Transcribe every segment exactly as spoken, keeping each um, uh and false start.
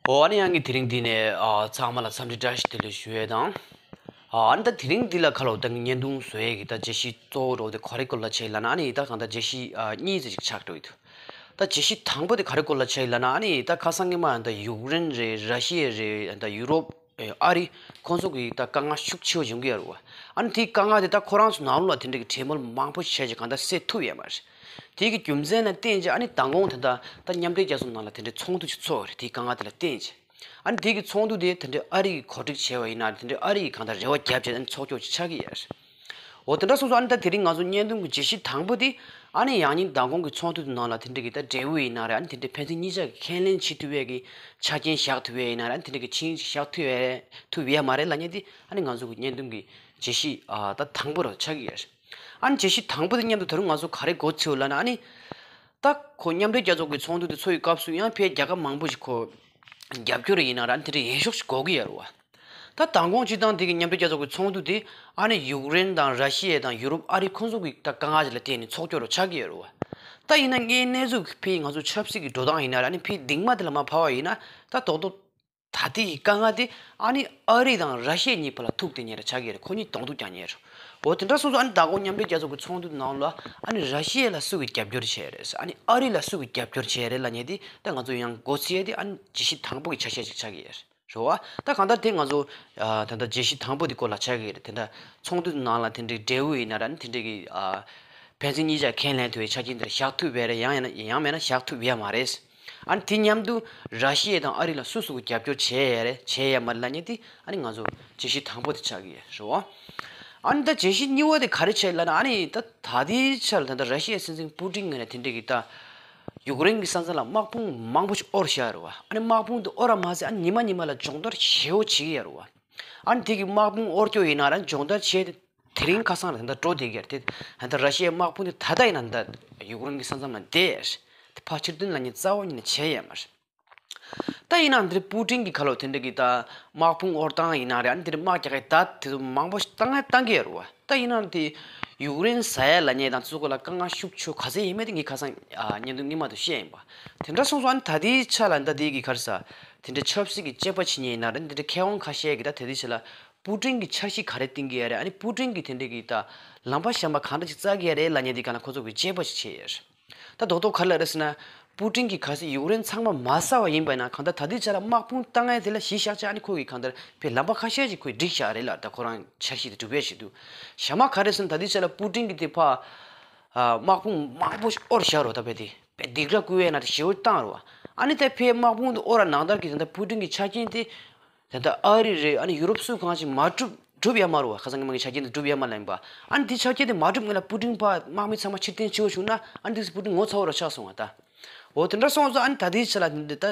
ཨོ་ཨ་ནི་ཡང་གི་དེ་རིང་འདི་ནས་ཨ་ཚང་མ་ལ་འཚམས་འདྲི་བཀྲ་ཤིས་བདེ་ལེགས་ཞུ་ཡས་དང་། ཨ་ཨ་ནི་ད་དེ་རིང་འདི་ལ་ཁ་ལོ་ད་ངས་བརྙན་ཐུང་བཟོ་ཡས་ཀྱི་ད་བརྗོད་གཞི་གཙོ་བོ་རོ་དེ་ག་རེ་སྐོར་ལ་བྱས་ལབ་ན། ཨ་ནི་ད་གང་ལྟར་བརྗོད་གཞི་ཨ་གཉིས་ཙམ་ཞིག་ཆགས་འགྲོ་ཡི་འདུག་ད་བརྗོད་གཞི་དང་པོ་དེ་ག་རེ་སྐོར་ལ་བྱས་ལབ་ན། ཨ་ནི་ད་ཁ་སང་ཉི་མ་ད་ཡུཀ་རེན་རེད། ར་ཤི་ཡ་རེད། ད་ཡུ་རོབ་ཨ་རི་ཁོང་ཚོ་གི་ད་དཀའ་ངལ་ཤུགས་ཆེ་བ་ཡོང་གི་ཡོད་རེད་བ། ཨ་ནི་དེའི་དཀའ་ངལ་དེ་ད་ཁོ་རང་ཚོ་ནང་ལོགས་ལ་དེ་འདྲ་གི་གྲོས་མོལ་མང་པོ་བྱས་ཀྱི་གང་ལྟར་སེལ་ཐུབ་ཡོད་མ་རེད། དེ་གི་རྒྱུ་མཚན་ལ་བརྟེན་བྱས་ཨ་ནི་མདང་དགོང་དེ་འདྲ་ད་མཉམ་འབྲེལ་རྒྱལ་ཚོགས་ནང་ལ་དེ་འདྲའི་ཚོགས་འདུ་ཅིག་ཚོགས་རེད། དེའི་དཀའ་ངལ་དེ་ལ་བརྟེན་བྱས། ཨ་ནི་དེ་གི་ཚོགས་འདུ་དེ་དེ་འདྲའི་ཨ་རི་གིས་གོ་སྒྲིག་བྱས་པ་ཡིན་ན་རེད། དེ་འདྲའི་ཨ་རི་གིས་གང་ལྟར་རེ་བ་བརྒྱབ་བྱས་ཨ་ནི་ཚོགས་ཆོག་ཅིག་ཆགས་ཀྱི་ཡོད་རེད། འོ་དེ་འདྲ་སོང་ཙང་ཨ་ནི་ད་དེ་རིང་ང་ཚོ་བརྙན་ཐུང་གི་བརྗོད་གཞི་དང་པོ་དེ་ཨ་ནི་ཡང་སྙིང་མདང་དགོང་གི་ཚོགས་འདུ་དེ་ནང་ལ་དེ་འདྲ་གི་ད་འབྲས་བུ་ཡིན་ན་རེད། ཨ་ནི་དེ་འདྲའི་ཕན་ཚུན་གཉིས་ཆ་གི་ཁས་ལེན་བྱེད་ཐུབ་ཡས་ཀྱི་ཆ་རྐྱེན་བཞག་ཐུབ་ཡས་ཡིན་ན་རེད། ཨ་ནི་དེ་འདྲ་གི་ཆིངས་ཅིག་བཞག་ཐུབ་ཡས་ཐུབ་ཡས་མ་རེད་ལབ་མཁན་དེ་ཨ་ནི་ང་ཚོ་གི་བརྙན་ཐུང་གི་བརྗོད་གཞི་ཨ་ད་དང་པོ་རུ་ཆགས་ཀྱི་ཡོད་རེད། ཨ་ནི་བརྗོད་གཞི་དང་པོ་དེ་མཉམ་དུ་ད་རུང་ང་ཚོ་ག་རེ་འགོ་ཚུགས་ལབ་ན། ཨ་ནི་ད་ཁོ་མཉམ་འབྲེལ་རྒྱལ་ཚོགས་ཀྱི་ཚོགས་འདུ་དེ་ཚོགས་ཡི་སྐབས་སུ་ཡང་ཕའི་རྒྱལ་ཁབ་མང་པོ་ཞིག་ཁོ་རྒྱབ་སྐྱོར་ཡིན་ན་ར་དེ་འདྲ་ཡན་ཤོག་ཞིག་དགོས་ཀྱི་ཡོད་རེད་བ། ད་མདང་དགོང་སྤྱིར་བཏང་དེ་གི་མཉམ་འབྲེལ་རྒྱལ་ཚོགས་ཀྱི་ཚོགས་འདུ་དེ་ཨ་ནི་ཡུཀ་རེན་དང་ར་ཤི་ཡ་དང་ཡུ་རོབ་ཨ་རི་ཁོང་ཚོ་གི་ད་དཀའ་ངལ་ཅིག་ལ་བརྟེན་ནས་ཚོགས་སྐྱོར་རུ་ཆགས་ཀྱི་ཡོད་རེད་བ། ད་ཡིན་ན་ངའི་གནས་ཚུལ་ཕའི་ང་ཚོ་ཆབ་སྲིད་ཀྱི་འགྲོ་སྟངས་ཡིན་ན་ར་ཨ་ནི་ཕའི་སྡིགས་མ་དེ་ལ་མར་བབས་པ་ཡིན་ན་ད་རྡོག་རྡོག་ད་ལྟའི་དཀའ་ངལ་དེ་ཨ་ནི་ཨ་རི་དང་ར་ཤི་ཡ་གཉིས་བར་ལ་ཐུག་བསྡད་མཁན་རེད་ཆགས་ཀྱི་རེད། ཁོ་གཉིས་གདོང་ཐུག་རྒྱག་མཁན་རེད། འོ་དེ་འདྲ་སོང་ཙང་ཨ་ནི་མདང་དགོང་མཉམ་འབྲེལ་རྒྱལ་ཚོགས་ཀྱི་ཚོགས་འདུ་ནང་ལ་ཨ་ནི་ར་ཤི་ཡ་ལ་སུ་གིས་རྒྱབ་སྐྱོར་བྱས་རེད། ཨ་ནི་ཨ་རི་ལ་སུ་གིས་རྒྱབ་སྐྱོར་བྱས་རེད་ལབ་མཁན་དེ་ད་ང་ཚོ་ཡང་མགོ་ཚོས་ཡས་དེ་ཨ་ནི་བརྗོད་གཞི་དང་པོ་གི་ཆ་ཤས་ཤིག་ཆགས་ཀྱི་ཡོད་རེད་བ། ད་གང་ལྟར་དེ་ང་ཚོ་ཨ་ད་ལྟ་བརྗོད་གཞི་དང་པོ་དེ་སྐོར་ལ་ཆགས་ཀྱི་རེད། དེ་འདྲ་ཚོགས་འདུ་ནང་ལ་དེ་འདྲའི་འབྲས་བུ་ཡིན་ན་ར་ཨ་ནི་དེ་འདྲའི་གི་ཨ་ཕན་ཚུན་གཉིས་ཆ་ཁས་ལེན་ཐུབ་པའི་ཆ་རྐྱེན་དེ་འདྲ་བཞག་ཐུབ་པ་རེད། ཡང་ཡང་ན་ཡང་མེད་ན་བཞག་ཐུབ་ཡ་མ་རེད། ཨ་ནི་དེ་མཉམ་དུ་ར་ཤི་ཡ་དང་ཨ་རི་ལ་སུ་སུ་གིས་རྒྱབ་སྐྱོར་བྱས་ཡ་རེད་བྱས་ཡ་མ་རེད་ལབ་མཁན་དེ་ཨ་ནི་ང་ཚོ་བརྗོད་གཞི་དང་པོ་དེ་ཆགས་ཀྱི་ཡོད་རེད་བ། ཨ་ནི་ད་བརྗོད་གཞི་གཉིས་པ་དེ་ག་རེ་བྱས་ལབ་ན། ཨ་ནི་ད་ད་ལྟའི་ཆར་ད་ལྟ་ར་ཤི་ཡའི་སྲིད་འཛིན་པུ་ཏིན་ངོས་ནས་དེ་འདྲ་གི་ད་ཡུཀ་རེན་གྱི་ས་མཚམས་ལ་དམག་དཔུང་མང་པོ་ཞིག་དབོར་བཞག་རེད་བ། ཨ་ནི་དམག་དཔུང་དེ་དབོར་ར་མ་ཟད་ཨ་ནི་ཉི་མ་ཉི་མ་ལ་སྦྱོང་བརྡར་ཞེ་པོ་བྱེད་ཀྱི་ཡོད་རེད་བ། ཨ་ནི་དེ་གི་དམག་དཔུང་དབོར་རྒྱུ་ཡིན་ན་ར་སྦྱོང་བརྡར་བྱས་ཏེ་དེ་རིང་ཁ་སང་ལ་ད་ལྟ་འགྲོ་བསྡད་ཀྱི་རེད་དེ། ད་ལྟ་ར་ཤི་ཡའི་དམག་དཔུང་དེ་ད་ལྟ་ཡིན་ན་ད་ཡུཀ་རེན་གྱི་ས་མཚམས་ལ་བསྡད་ཡོད་རེད། དེ་ཕར་ཕྱིར་འཐེན་ལབ་མཁན་རྩ་བ་ཉིད་ནས་བྱས་ཡོད་མ་རེད། ད་ཡིན་ན་འདིར་པུ་ཏིན་གྱི་ཁ་ལོ་དེ་འདྲ་གི་ད་དམག་དཔུང་དབོར་སྟངས་ཡིན་ན་རེད། ཨ་ནི་འདིར་དམག་རྒྱག་གི་ད་དེ་ཚོ་མང་པོ་ཞིག་བཏང་བཏང་གི་ཡོད་རེད་བ། ད་ཡིན་ན་དེ་ཡུཀ་རེན་ཟ་ཡ་ལབ་མཁན་དང་ཚུར་ཁོ་ལ་དཀའ་ངལ་ཤུགས་ཆེ་ག་ཚད་ཡིན་མིན་དེ་ངས་ཁ་སང་ཨ་བརྙན་ཐུང་སྔོན་མ་དུ་བཤད་ཡིན་པ། དེ་འདྲ་སོང་ཙང་ཨ་ནི་ད་ལྟའི་ཆ་ལ་ད་ལྟའི་གི་ག་རེ་ཟ་དེ་འདྲའི་ཆབ་སྲིད་ཀྱི་དཔྱད་པ་བྱེད་མཁན་ཡིན་ན་རེད། འདི་འདྲའི་མཁས་དབང་ཁ་ཤས་ཀྱིས་ད་ད་ལྟའི་ཆ་ལ་པུ་ཏིན་གྱི་འཆར་གཞི་ག་རེ་བཏིང་གི་ཡོད་རེད། ཨ་ནི་པུ་ཏིན་གྱིས་དེ་འདྲའི་གི་ད་ལམ་པ་གཞན་པ་གང་འདྲ་ཞིག་བཙལ་གི་ཡོད་རེད་ལབ་མཁན་དེ་སྒང་ལ་ཁོ་ཚོ་གིས་དཔྱད་པ་ཞིག་བྱས་ཡོད་རེད། ད་རྡོག་རྡོག་ག་རེ་ལབ་རེད་ཟེར་ན། པུ་ཏིན་གྱིས་གལ་སྲིད་ཡུཀ་རེན་ཚང་མ་མ་ཟ་བ་ཡིན་པ་ཡིན་ན་གང་ལྟར་ད་ལྟའི་ཆ་ལ་དམག་དཔུང་བཏང་ཡས་དེ་ལ་གཞི་བཞག་བྱས་ཨ་ནི་ཁོ་གིས་གང་ལྟར་ཕའི་ལམ་པ་ཁ་ཤས་ཅིག་ཁོས་བསྒྲིགས་བཞག་རེད་ལ། ད་ཁོ་རང་འཆར་གཞི་དེ་སྒྲུབ་ཡས་ཞིག་འདུག་གཞན་མ་ག་རེ་ཟེར་ན་ད་ལྟའི་ཆ་ལ་པུ་ཏིན་གྱིས་དེ་ཕར་ཨ་དམག་དཔུང་མང་པོ་ཞིག་དབོར་བཞག་རོགས་ད་ཕའི་དེ་ཕའི་སྡིགས་ར་བསྐུལ་ཡས་ན་དེ་ཞེ་པོ་བཏང་རོགས། ཨ་ནི་དེ་ཕའི་དམག་དཔུང་དེ་དབོར་བ་ནང་ལྟར་གྱི་ད་ལྟ་པུ་ཏིན་གྱི་ཆ་རྐྱེན་དེ། ད་ལྟ་ཨ་རི་རེད། ཨ་ནི་ཡུ་རོབ་སུ་གང་ཞིག་མ་གྲུབ་གྲུབ་ཡ་མ་རེད་བ། ཁ་སང་གི་མ་གི་ཆ་རྐྱེན་དེ་གྲུབ་ཡ་མ་རེད་ལབ་ཡིན་པ། ཨ་ནི་དེ་ཆ་རྐྱེན་དེ་མ་གྲུབ་སྔོན་ལ་པུ་ཏིན་ཕར་དམག་མི་ཚང་མ་ཕྱིར་འཐེན་བྱེད་དགོས་བྱུང་ན་ཨ་ནི་དེ་པུ་ཏིན་ངོ་ཚ་བོ་ར་ཆགས་སོང་བ་ད། འོ་དེ་འདྲ་སོང་ཙང་ཨ་ནི་ད་ལྟའི་ཆ་ལ་འདི་ད་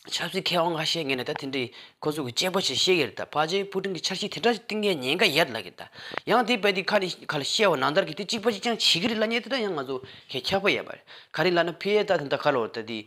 ཆབ་སྲིད་མཁས་དབང་ཁ་ཤས་ངོས་ནས་ད་དེ་འདྲའི་ཁོ་ཚོ་གི་དཔྱད་པ་ཞིག་བཤད་ཀྱི་རེད། ད་ཕལ་ཆེར་པུ་ཏིན་གྱི་འཆར་གཞི་དེ་འདྲ་ཞིག་བཏིང་ཡའི་ཉེན་ཁ་ཡོད་ལབ་ཀྱི་ད། ཡང་དེ་བས་དེ་ཁ་ནས་ཁ་ལ་བཤད་པ་ནང་ལྟར་གྱི་དེ་གཅིག་པ་གཅིག་རྐྱང་བྱེད་ཀྱི་རེད་ལབ་མཁན་དེ་ད་ཡང་ང་ཚོ་ཁྱད་ཁྱབ་པ་ཡོད་པ་རེད། ག་རེ་ལབ་ན་ཕ་གིའི་ད་དེ་འདྲ་ཁ་ལོ་ད་དེ།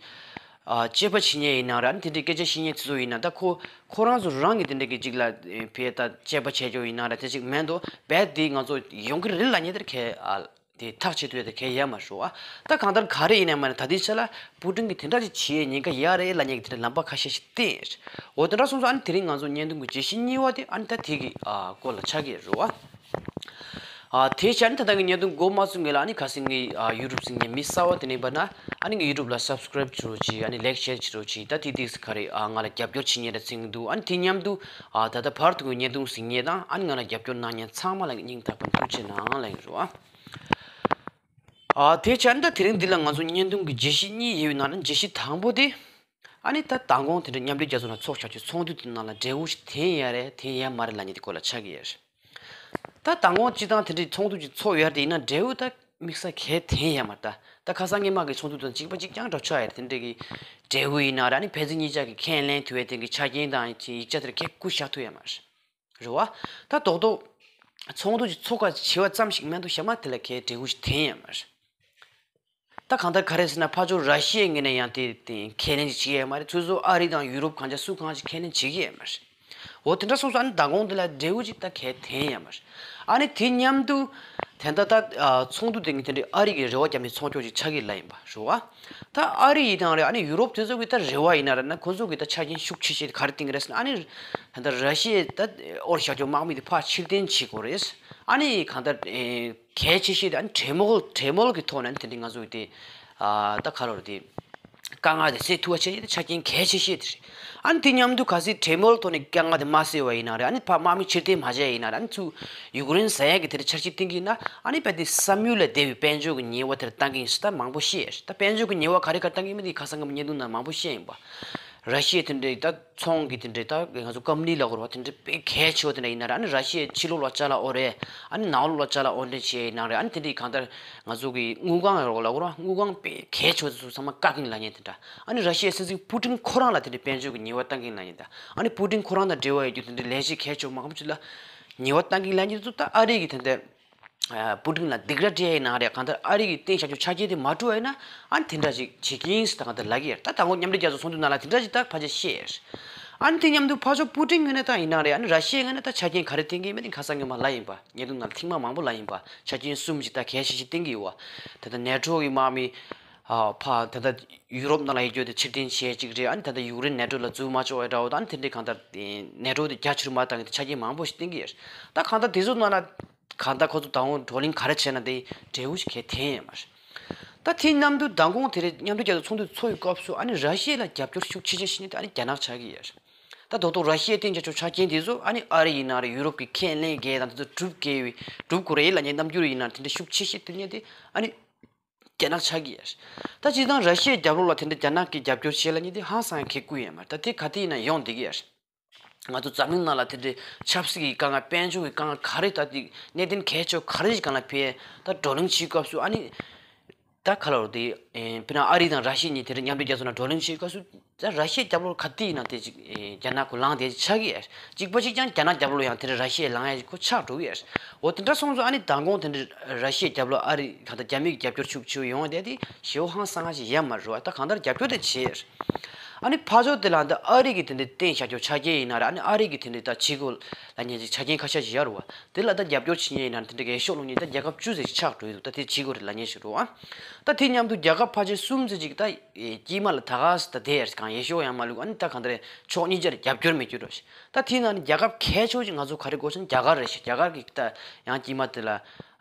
ཨ་དཔྱད་པ་བྱེད་མཁན་ཡིན་ན་ར་ཨ་ནི་དེ་འདྲའི་སྐད་ཆ་བཤད་མཁན་དེ་ཚོ་ཡིན་ན་ད་ཁོ་ཁོ་རང་ཚོ་རང་གི་དེ་འདྲ་གི་ཅིག་ལ་ཨེ་ཕ་གིའི་ད་དཔྱད་པ་བྱེད་རྒྱུ་ཡིན་ན་ར་དེ་ཅིག་མེད་དོ་བས་དེ་ང་ཚོ་ཡོང་གི་རེད་ལབ་མཁན་དེར་ཁས་ཨ་དེ་ཐག་ཆོད་དུས་དེ་ཁས་ཡ་མ་ཞུ་ཨ། ད་གང་ལྟར་ག་རེ་ཡིན་ན་མ་ནི་ད་ལྟའི་ཆ་ལ་པུ་ཏིན་གྱིས་དེ་འདྲ་ཅིག་བྱེད་ཡས་ཉེན་ཁ་ཡོད་རེད་ལབ་མཁན་གྱི་དེ་འདྲ་ལམ་པ་ཁ་ཤས་ཤིག་བསྟན་ཡོད་རེད། འོ་དེ་འདྲ་སོང་ཙང་ཨ་ནི་དེ་རིང་ང་ཚོ་བརྙན་ཐུང་གི་བརྗོད་གཞི་གཉིས་པ་དེ་ཨ་ནི་ད་དེ་གི་ཨ་སྐོར་ལ་ཆགས་ཀྱི་རེད་བ། ཨ་དེ་བྱས་ནས་ད་ལྟ་ངའི་བརྙན་ཐུང་འགོ་མ་ཚུགས་སྔོན་ལ་ཨ་ནི་ཁ་སང་ངའི་ཨ་ཡུ་ཊུབ་གཟིགས་མཁན་མི་གསར་པ་དེ་འདྲ་ཡིན་པ་ན་ཨ་ནི་ངའི་ཡུ་ཊུབ་ལ་སབ་སི་ཀེ་རེབ་བྱེད་རོགས་གྱིས། ཨ་ནི་ལའིག་ཤེར་བྱེད་རོགས་གྱིས། ད་དེ་དེ་ག་རེ་ཨ་ང་ལ་རྒྱབ་སྐྱོར་བྱེད་མཁན་རེད་ཟེར་གྱི་འདུག་ཨ་ནི་དེ་མཉམ་དུ་ཨ་ད་ལྟ་བར་དུ་གི་བརྙན་ཐུང་གཟིགས་མཁན་དང་ཨ་ནི་ང་ལ་རྒྱབ་སྐྱོར་གནང་མཁན་ཚང་མ་ལ་སྙིང་ཐག་པ་ནས་ཐུགས་རྗེ་གནང་ལབ་ཡིན་རོ། ཨ་དེ་བྱས་ནས་ད་དེ་རིང་འདི་ལ་ང་ཚོ་བརྙན་ཐུང་གི་བརྗོད་གཞི་གཉིས་ཡོད་པའི་ནང་ནས་བརྗོད་གཞི་དང་པོ་དེ། ཨ་ནི་ད་མདང་དགོང་དེ་འདྲ་མཉམ་འབྲེལ་རྒྱལ་ཚོགས་ནང་ཚོགས་བཞག་རྒྱུའི་ཚོགས་འདུ་དེ་ནང་ལ་འབྲས་བུ་ཞིག་ཐོན་ཡ་རེད་ཐོན་ཡ་མ་རེད་ལབ་མཁན་དེ་སྐོར་ལ་ཆགས་ཀྱི་ཡོད་རེད། ད་མདང་དགོང་སྤྱིར་བཏང་དེ་འདྲའི་ཚོགས་འདུ་ཅིག་ཚོགས་ཡོད་རེད་ཡིན་ན་འབྲས་བུ་ད་དམིགས་བསལ་གང་ཐོན་ཡ་མ་རེད་ད། ད་ཁ་སང་སྔོན་མ་གི་ཚོགས་འདུ་དང་གཅིག་པ་གཅིག་རྐྱང་འདྲ་ཆགས་ཡ་རེད། དེ་འདྲ་གི་འབྲས་བུ་ཡིན་ན་ར་ཨ་ནི་ཕན་ཚུན་གཉིས་ཆ་གི་ཁས་ལེན་ཐུབ་ཡ་དེ་གི་ཆ་རྐྱེན་དང་ཡིག་ཆ་དེ་ར་གང་བསྐུར་བཞག་ཐུབ་ཡ་མ་རེད། རེད་བ། ད་རྡོག་རྡོག་ཚོགས་འདུ་ཅིག་ཚོགས་ཀ་བྱེད་པ་ཙམ་ཞིག་མེད་འདུག་ཞེ་མ་དེ་ལ་གང་འབྲས་བུ་ཞིག་ཐོན་ཡ་མ་རེད། ད་གང་ལྟར་ག་རེ་ཟེར་ན་ཕར་ཕྱོགས་ར་ཤི་ཡའི་ངོས་ནས་ཡང་དེ་དེ་ཁས་ལེན་ཅིག་བྱེད་ཡ་མ་རེད། ཚུར་ཚུར་ཨ་རི་དང་ཡུ་རོབ་གང་ཅག་སུ་གང་ཅིག་ཁས་ལེན་བྱེད་ཀྱི་ཡ་མ་རེད། འོ་དེ་འདྲ་སོང་ཙང་ཨ་ནི་མདང་དགོང་འདི་ལ་འབྲས་བུ་ཅིག་ད་གང་ཐོན་ཡ་མ་རེད། ཨ་ནི་དེ་མཉམ་དུ་དེ་འདྲ་ད་ཨ་ཚོགས་འདུ་དེ་གི་དེ་འདྲའི་ཨ་རི་གི་རེ་བ་རྒྱབ་ནས་ཚོགས་ཆོག་ཅིག་ཆགས་ཀྱི་ལ་ཡིན་པ་རེད་བ། ད་ཨ་རི་ཡིན་དང་རེད། ཨ་ནི་ཡུ་རོབ་དེ་ཚོ་གི་ད་རེ་བ་ཡིན་ན་རེད་ན་ཁོ་ཚོ་གི་ད་ཆ་རྐྱེན་ཤུགས་ཆེ་ཤོས་དེ་ག་རེ་བསྟན་གི་རེད་ཟེར་ན། ཨ་ནི་ད་ལྟ་ར་ཤི་ཡའི་ད་ཨོ་རི་ཤར་ཕྱོགས་དམག་མི་དེ་ཕར་ཕྱིར་འཐེན་བྱེད་དགོས་རེད། ཨ་ནི་གང་ལྟར་ཨེ་གལ་ཆེ་ཤོས་དེ་ཨ་ནི་གྲོས་མོལ་གྲོས་མོལ་གི་ཐོག་ནས་ཨ་ནི་དེ་འདྲའི་ང་ཚོ་གི་དེ་ཨ་ད་ག་རེ་རེད་དེ། དཀའ་ངལ་དེ་སེལ་ཐུབ་པ་བྱེད་ཡས་དེ་ཆ་རྐྱེན་གལ་ཆེ་ཤོས་དེ་རེད། ཨ་ནི་དེ་མཉམ་དུ་གལ་སྲིད་གྲོས་མོལ་ཐོག་ནས་དཀའ་ངལ་དེ་མ་སེལ་བ་ཡིན་ན་རེད། ཨ་ནི་ཕར་དམག་མི་ཕྱིར་འཐེན་མ་བྱས་ཡིན་ན་རེད། ཨ་ནི་ཚུར་ཡུཀ་རེན་ཟ་ཡས་ཀྱི་དེ་འདྲ་འཆར་གཞི་བཏིང་གི་ཡིན་ན། ཨ་ནི་དཔེ་དེ་བསམ་ཡུལ་ལས་འདས་པའི་དཔལ་འབྱོར་གྱི་ཉེས་པ་དེ་འདྲ་བཏང་གི་ཡིན་ཟེར་ད་མང་པོ་བཤད་ཡོད་རེད། ད་དཔལ་འབྱོར་གྱི་ཉེས་པ་ག་རེ་ག་རེ་བཏང་གི་ཡིན་མིན་དེ་ཁ་སང་གི་བརྙན་ཐུང་ནང་མང་པོ་བཤད་ཡིན་པ། ར་ཤི་ཡ་དེ་འདྲའི་ད་ཚོང་གི་དེ་འདྲའི་ད་ང་ཚོ་ཀམ་ནི་ལབ་དགོས་རེད་བ། དེ་འདྲའི་དཔེ་གལ་ཆེ་བ་དེ་འདྲ་ཡིན་ན་རེད། ཨ་ནི་ར་ཤི་ཡའི་ཕྱི་ལོགས་ལ་ཅ་ལག་དབོར་རེད། ཨ་ནི་ནང་ལོགས་ལ་ཅ་ལག་དབོར་འདྲེན་བྱས་ཡིན་ན་རེད། ཨ་ནི་དེ་འདྲའི་གང་ལྟར་ང་ཚོ་གི་དངུལ་ཁང་ལབ་དགོས་རེད་བ། དངུལ་ཁང་དཔེ་གལ་ཆེ་བ་དེ་ཚོ་ཚང་མ་བཀག་གིན་ལབ་མཁན་དེ་འདྲ། ཨ་ནི་ར་ཤི་ཡའི་སྲིད་འཛིན་པུ་ཏིན་ཁོ་རང་ལ་དེ་འདྲའི་དཔལ་འབྱོར་གྱི་ཉེས་པ་བཏང་གིན་ལབ་མཁན་དང་། ཨ་ནི་པུ་ཏིན་ཁོ་རང་དང་འབྲེལ་བ་ཡོད་རྒྱུ་དེ་འདྲའི་ལས་བྱེད་གལ་ཆེ་བ་མང་པོ་ཅིག་ལ་ཉེས་པ་བཏང་གིན་ལབ་མཁན་དེ་ཚོ་ད་ཨ་རི་གི་དེ་འདྲའི། ཨ་པུ་ཏིན་ལ་སྡིགས་ར་སྤྲད་ཡིན་ན་རེད། གང་ལྟར་ཨ་རི་གི་བཏིང་བཞག་རྒྱུ་ཆ་རྐྱེན་དེ་མ་བཀྲུ་བ་ཡིན་ན། ཨ་ནི་དེ་འདྲ་ཞིག་བྱེད་ཀྱི་ཡིན་ཟེར་ད་གང་ལྟར་ལབ་ཀྱི་ཡོད་རེད། ད་མདང་དགོང་མཉམ་འབྲེལ་རྒྱལ་ཚོགས་ཚོགས་འདུ་ནང་ལ་དེ་འདྲ་ཞིག་ད་ཕལ་ཆེར་བཤད་ཡོད་རེད། ཨ་ནི་དེ་མཉམ་དུ་ཕར་ཕྱོགས་པུ་ཏིན་ངོས་ནས་ད་ཡིན་ན་རེད། ཨ་ནི་ར་ཤི་ཡའི་ངོས་ནས་ད་ཆ་རྐྱེན་ག་རེ་བཏིང་གི་ཡིན་མིན་དེ་ཁ་སང་ཉི་མ་ལབ་ཡིན་པ། བརྙན་ཐུང་ནང་ལ་ཐེངས་མ་མང་པོ་ལབ་ཡིན་པ། ཆ་རྐྱེན་གསུམ་ཞིག་ད་གལ་ཆེ་ཞིག་བཏིང་གི་ཡོད་པ། ད་ལྟ་ནེ་ཊོ་གི་དམག་མི་ཨ་ཕར་ད་ལྟ་ཡུ་རོབ་ནང་ལ་ཡོད་རྒྱུ་དེ་ཕྱིར་འཐེན་བྱས་ཅིག་རེད། ཨ་ནི་ད་ལྟ་ཡུཀ་རེན་ནེ་ཊོ་ལ་འཛུལ་མ་ཆོག་པའི་འདྲ་བོ་དང་། ཨ་ནི་དེ་འདྲའི་གང་ལྟར་ནེ་ཊོ་དེ་རྒྱ་ཆེ་རུ་མ་བཏང་གི་དེ་ཆ་རྐྱེན་མང་པོ་ཞིག་བཏིང་གི་ཡོད་རེད། ད་གང་ལྟར་དེ་ཚོ་ནང་ལ་གང་ལྟར་ཁོ་ཚོ་ད་དུང་བགྲོ་གླེང་ག་རེ་བྱས་ན་དེ་འབྲས་བུ་ཞིག་གང་ཡང་ཐོན་ཡོད་མ་རེད། ད་དེའི་མཉམ་དུ་མདང་དགོང་དེ་རིང་མཉམ་འབྲེལ་རྒྱལ་ཚོགས་ཚོགས་འདུ་ཚོགས་པའི་སྐབས་སུ་ཨ་ནི་ར་ཤི་ཡ་ལ་རྒྱབ་སྐྱོར་ཤུགས་ཆེ་ཆེ་བྱེད་མཁན་དེ་ཨ་ནི་རྒྱ་ནག་ཆགས་ཀྱི་ཡོད་རེད། ད་རྡོག་རྡོག་ར་ཤི་ཡས་བཏིང་བྱས་ཆོག་ཆ་རྐྱེན་དེ་ཚོ་ཨ་ནི་ཨ་རི་ཡིན་ན་རེད། ཡུ་རོབ་ཀྱི་ཁས་ལེན་མཁན་དང་དེ་ཚོ་སྒྲུབ་དགོས་པའི་སྒྲུབ་དགོས་རེད་ལབ་མཁན་རྣམ་འགྱུར་ཡིན་ན་དེ་འདྲ་ཤུགས་ཆེ་ཤོས་བསྟན་མཁན་དེ་ཨ་ནི་རྒྱ་ནག་ཆགས་ཀྱི་ཡོད་རེད། ད་སྤྱིར་བཏང་ར་ཤི་ཡའི་རྒྱབ་ལོགས་ལ་དེ་འདྲ་རྒྱ་ནག་གིས་རྒྱབ་སྐྱོར་བྱེད་ལབ་མཁན་དེ་ཧང་སང་ཡང་གལ་ཁུར་ཡོད་མ་རེད། ད་དེ་ག་དུས་ཡིན་ན་ཡོང་བསྡད་ཀྱི་ཡོད་རེད། ང་ཚོ་འཛམ་གླིང་ནང་ལ་དེ་འདྲའི་ཆབ་སྲིད་ཀྱི་དཀའ་ངལ། དཔལ་འབྱོར་གྱི་དཀའ་ངལ་ག་རེ། ད་དེ་གནད་དོན་གལ་ཆེ་བ་ག་རེ་ཞིག་སྒང་ལ་ཕེབས། ད་བགྲོ་གླེང་བྱེད་སྐབས་སུ་ཨ་ནི། ད་ག་ལབ་དགོས་རེད་དེ། ཨེ་དཔེར་ན་ཨ་རི་དང་ར་ཤི་ཡ་གཉིས་དེ་འདྲ་མཉམ་འབྲེལ་རྒྱལ་ཚོགས་ནང་བགྲོ་གླེང་བྱེད་སྐབས་སུ། ད་ར་ཤི་ཡའི་རྒྱབ་ལོགས་ག་དུས་ཡིན་ན་དེ་ཅིག་ཨེ་རྒྱ་ནག་གུ་ལངས་བསྡད་ཆགས་ཀྱི་ཡོད་རེད། གཅིག་པ་གཅིག་རྐྱང་རྒྱ་ནག་རྒྱབ་ལོགས་ཡང་དེ་འདྲ་ར་ཤི་ཡ་ལངས་ཡ་ཅིག་ཁོ་ཆགས་འགྲོ་གི་ཡོད་རེད། འོ་དེ་འདྲ་སོང་ཙང་ཨ་ནི་མདང་དགོང་དེ་འདྲ་ར་ཤི་ཡའི་རྒྱབ་ལོགས་ཨ་རི་གང་ལྟར་རྒྱ་མིའི་རྒྱབ་སྐྱོར་ཤུགས་ཆེ་བོ་ཡོང་བ་དེ་དེ་ཞེ་པོ་ཧང་སང་ཞིག་ཡོད་མ་རེད་བ། ད་གང་ལྟར་རྒྱབ་སྐྱོར་དེ་བྱས་རེད། ཨ་ནི་ཕར་ཕྱོགས་དེ་ལ་ད་ཨ་རི་གིས་དེ་འདྲ་བཏིང་བཞག་རྒྱུ་ཆ་རྐྱེན་ཡིན་ན་རེད། ཨ་ནི་ཨ་རི་གིས་དེ་འདྲ་ད་བྱེད་དགོས་ལབ་མཁན་ཅིག་ཆ་རྐྱེན་ཁ་ཤས་ཤིག་ཡོད་རེད་བ། དེ་ལ་ད་རྒྱབ་སྐྱོར་བྱེད་མཁན་ཡིན་ན་དེ་འདྲ་འོས་ཤོག་བླུག་མཁན་ད་རྒྱལ་ཁབ་བཅུ་ཙམ་ཞིག་ཆགས་འགྲོ་ཡི་འདུག། ད་དེ་བྱེད་དགོས་རེད་ལབ་མཁན་ཞིག་རེད་བ། ད་དེ་མཉམ་དུ་རྒྱལ་ཁབ་ཕལ་ཆེར་གསུམ་ཙམ་ཅིག་ད་དཀྱིལ་མ་ལ་ད་ག་ས་ད་དེ་ཡར་གང་འོས་ཤོག་ཡང་མ་བླུག། ཨ་ནི་ད་གང་ལྟར་ཕྱོགས་གཉིས་ཆར་རྒྱབ་སྐྱོར་མེད་རྒྱུ་འདྲ་ཞིག། ད་དེ་ནང་ནས་རྒྱལ་ཁབ་གལ་ཆེ་བ་ཅིག་ང་ཚོ་ག་རེ་དགོས་ཟེར་ན་རྒྱ་གར་རེད་ཤག། རྒྱ་གར་གྱིས་ད་ཡང་དཀྱིལ་མ་དེ་ལ་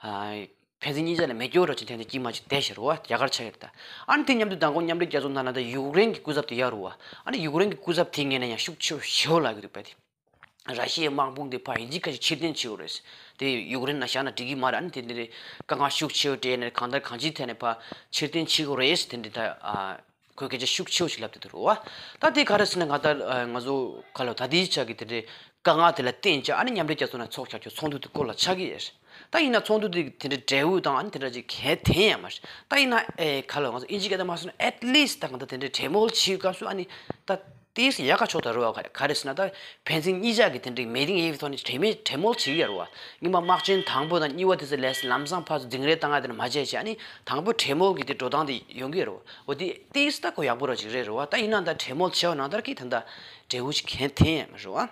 ཨ། ཕན་ཚུན་གཉིས་ཆ་ལ་མེད་སྐྱོ་རོ་ཅིག་ཐེངས་དེ་དཀྱིལ་མ་ཅིག་བསྡད་ཤར་བ་རྒྱ་གར་ཆགས་ཡོད་ད། ཨ་ནི་དེ་མཉམ་དུ་མདང་དགོང་མཉམ་འབྲེལ་རྒྱལ་ཚོགས་ནང་ལ་ད་ཡུཀ་རེན་གྱི་སྐུ་ཚབ་དེ་ཡོད་རེད་བ། ཨ་ནི་ཡུཀ་རེན་གྱི་སྐུ་ཚབ་དེ་ངོས་ནས་ཡང་ཤུགས་ཆེ་བོ་ཞེ་པོ་ལབ་ཀྱི་འདུག་པ་དེ། ར་ཤི་ཡའི་དམག་དཔུང་དེ་ཕར་ཡིན་གཅིག་མིན་གཅིག་ཕྱིར་འཐེན་བྱེད་དགོས་རེད། དེ་ཡུཀ་རེན་ནང་བཞག་ན་འགྲིག་གི་མ་རེད། ཨ་ནི་དེ་འདི་རེད། དཀའ་ངལ་ཤུགས་ཆེ་བོ་འཕྲད་ནས་གང་ལྟར་གང་ཅིའི་ཐད་ནས་ཕར་ཕྱིར་འཐེན་བྱེད་དགོས་རེད་ཟེར་དེ་འདྲ་ད། ཁོས་སྐད་ཆ་ཤུགས་ཆེ་བོ་ཞིག་ལབ་བསྡད་འདུག་རེད་བ། ད་དེ་ག་རེ་ཟེར་ན་ང་ད་ང་ཚོ་ག་ལ་ད་ལྟའི་ཆ་གི་དེ་འདྲའི་དཀའ་ངལ་དེ་ལ་བརྟེན་བྱས་ཨ་ནི་མཉམ་འབྲེལ་རྒྱལ་ཚོགས་ནང་ཚོགས་བཞག་རྒྱུ་ཚོགས་འདུ་དེ་སྐོར་ལ་ཆགས་ཀྱི་ཡོད་རེད། ད་ཡིན་ན་ཚོགས་འདུ་དེ་དེ་འདྲའི་འབྲས་བུ་དང་ཨ་ནི་དེ་འདྲ་ཅིག་གང་ཡང་ཐོན་ཡོད་མ་རེད། ད་ཡིན་ན་ཨེ་ག་ལ་ང་ཚོ་ཨིན་ཇི་སྐད་དུ་མ་སོང་ན་at least ད་གང་ལྟར་དེ་འདྲའི་གྲོས་མོལ་བྱེད་སྐབས་སུ་ཨ་ནི་ད་ཏིས་ཡག་ག་ཆོག་ད་རེད་བ། ག་རེ་ཟེར་ན་ད་ཕན་ཚུན་གཉིས་ཆ་གི་དེ་འདྲའི་མི་ཏིང་ཡེ་བའི་ཐོག་ནས་གྲོས་མོལ་གྲོས་མོལ་བྱེད་ཀྱི་ཡོད་རེད་བ། སྔོན་མ་དམག་ཆེན་དང་པོ་དང་གཉིས་པ་དེ་ཚོ་ལས་ལམ་སང་ཕར་ཚུར་སྡིངས་ར་བཏང་ཡ་དེ་འདྲ་མ་བྱས་བྱས་ཨ་ནི་དང་པོ་གྲོས་མོལ་གྱི་དེ་འགྲོ་སྟངས་དེ་ཡོང་གི་ཡོད་རེད་བ། འོ་དེ་ཏིས་ད་ཁོ་ཡག་པོ་ར་ཅིག་རེད་རེད་བ། ད་ཡིན་ན་ད་གྲོས་མོལ་བྱས་པ་ནང་ལྟར་གྱི་ད་ད་འབྲས་བུ་ཞིག་གང་ཐོན་ཡོད་མ་རེད་བ།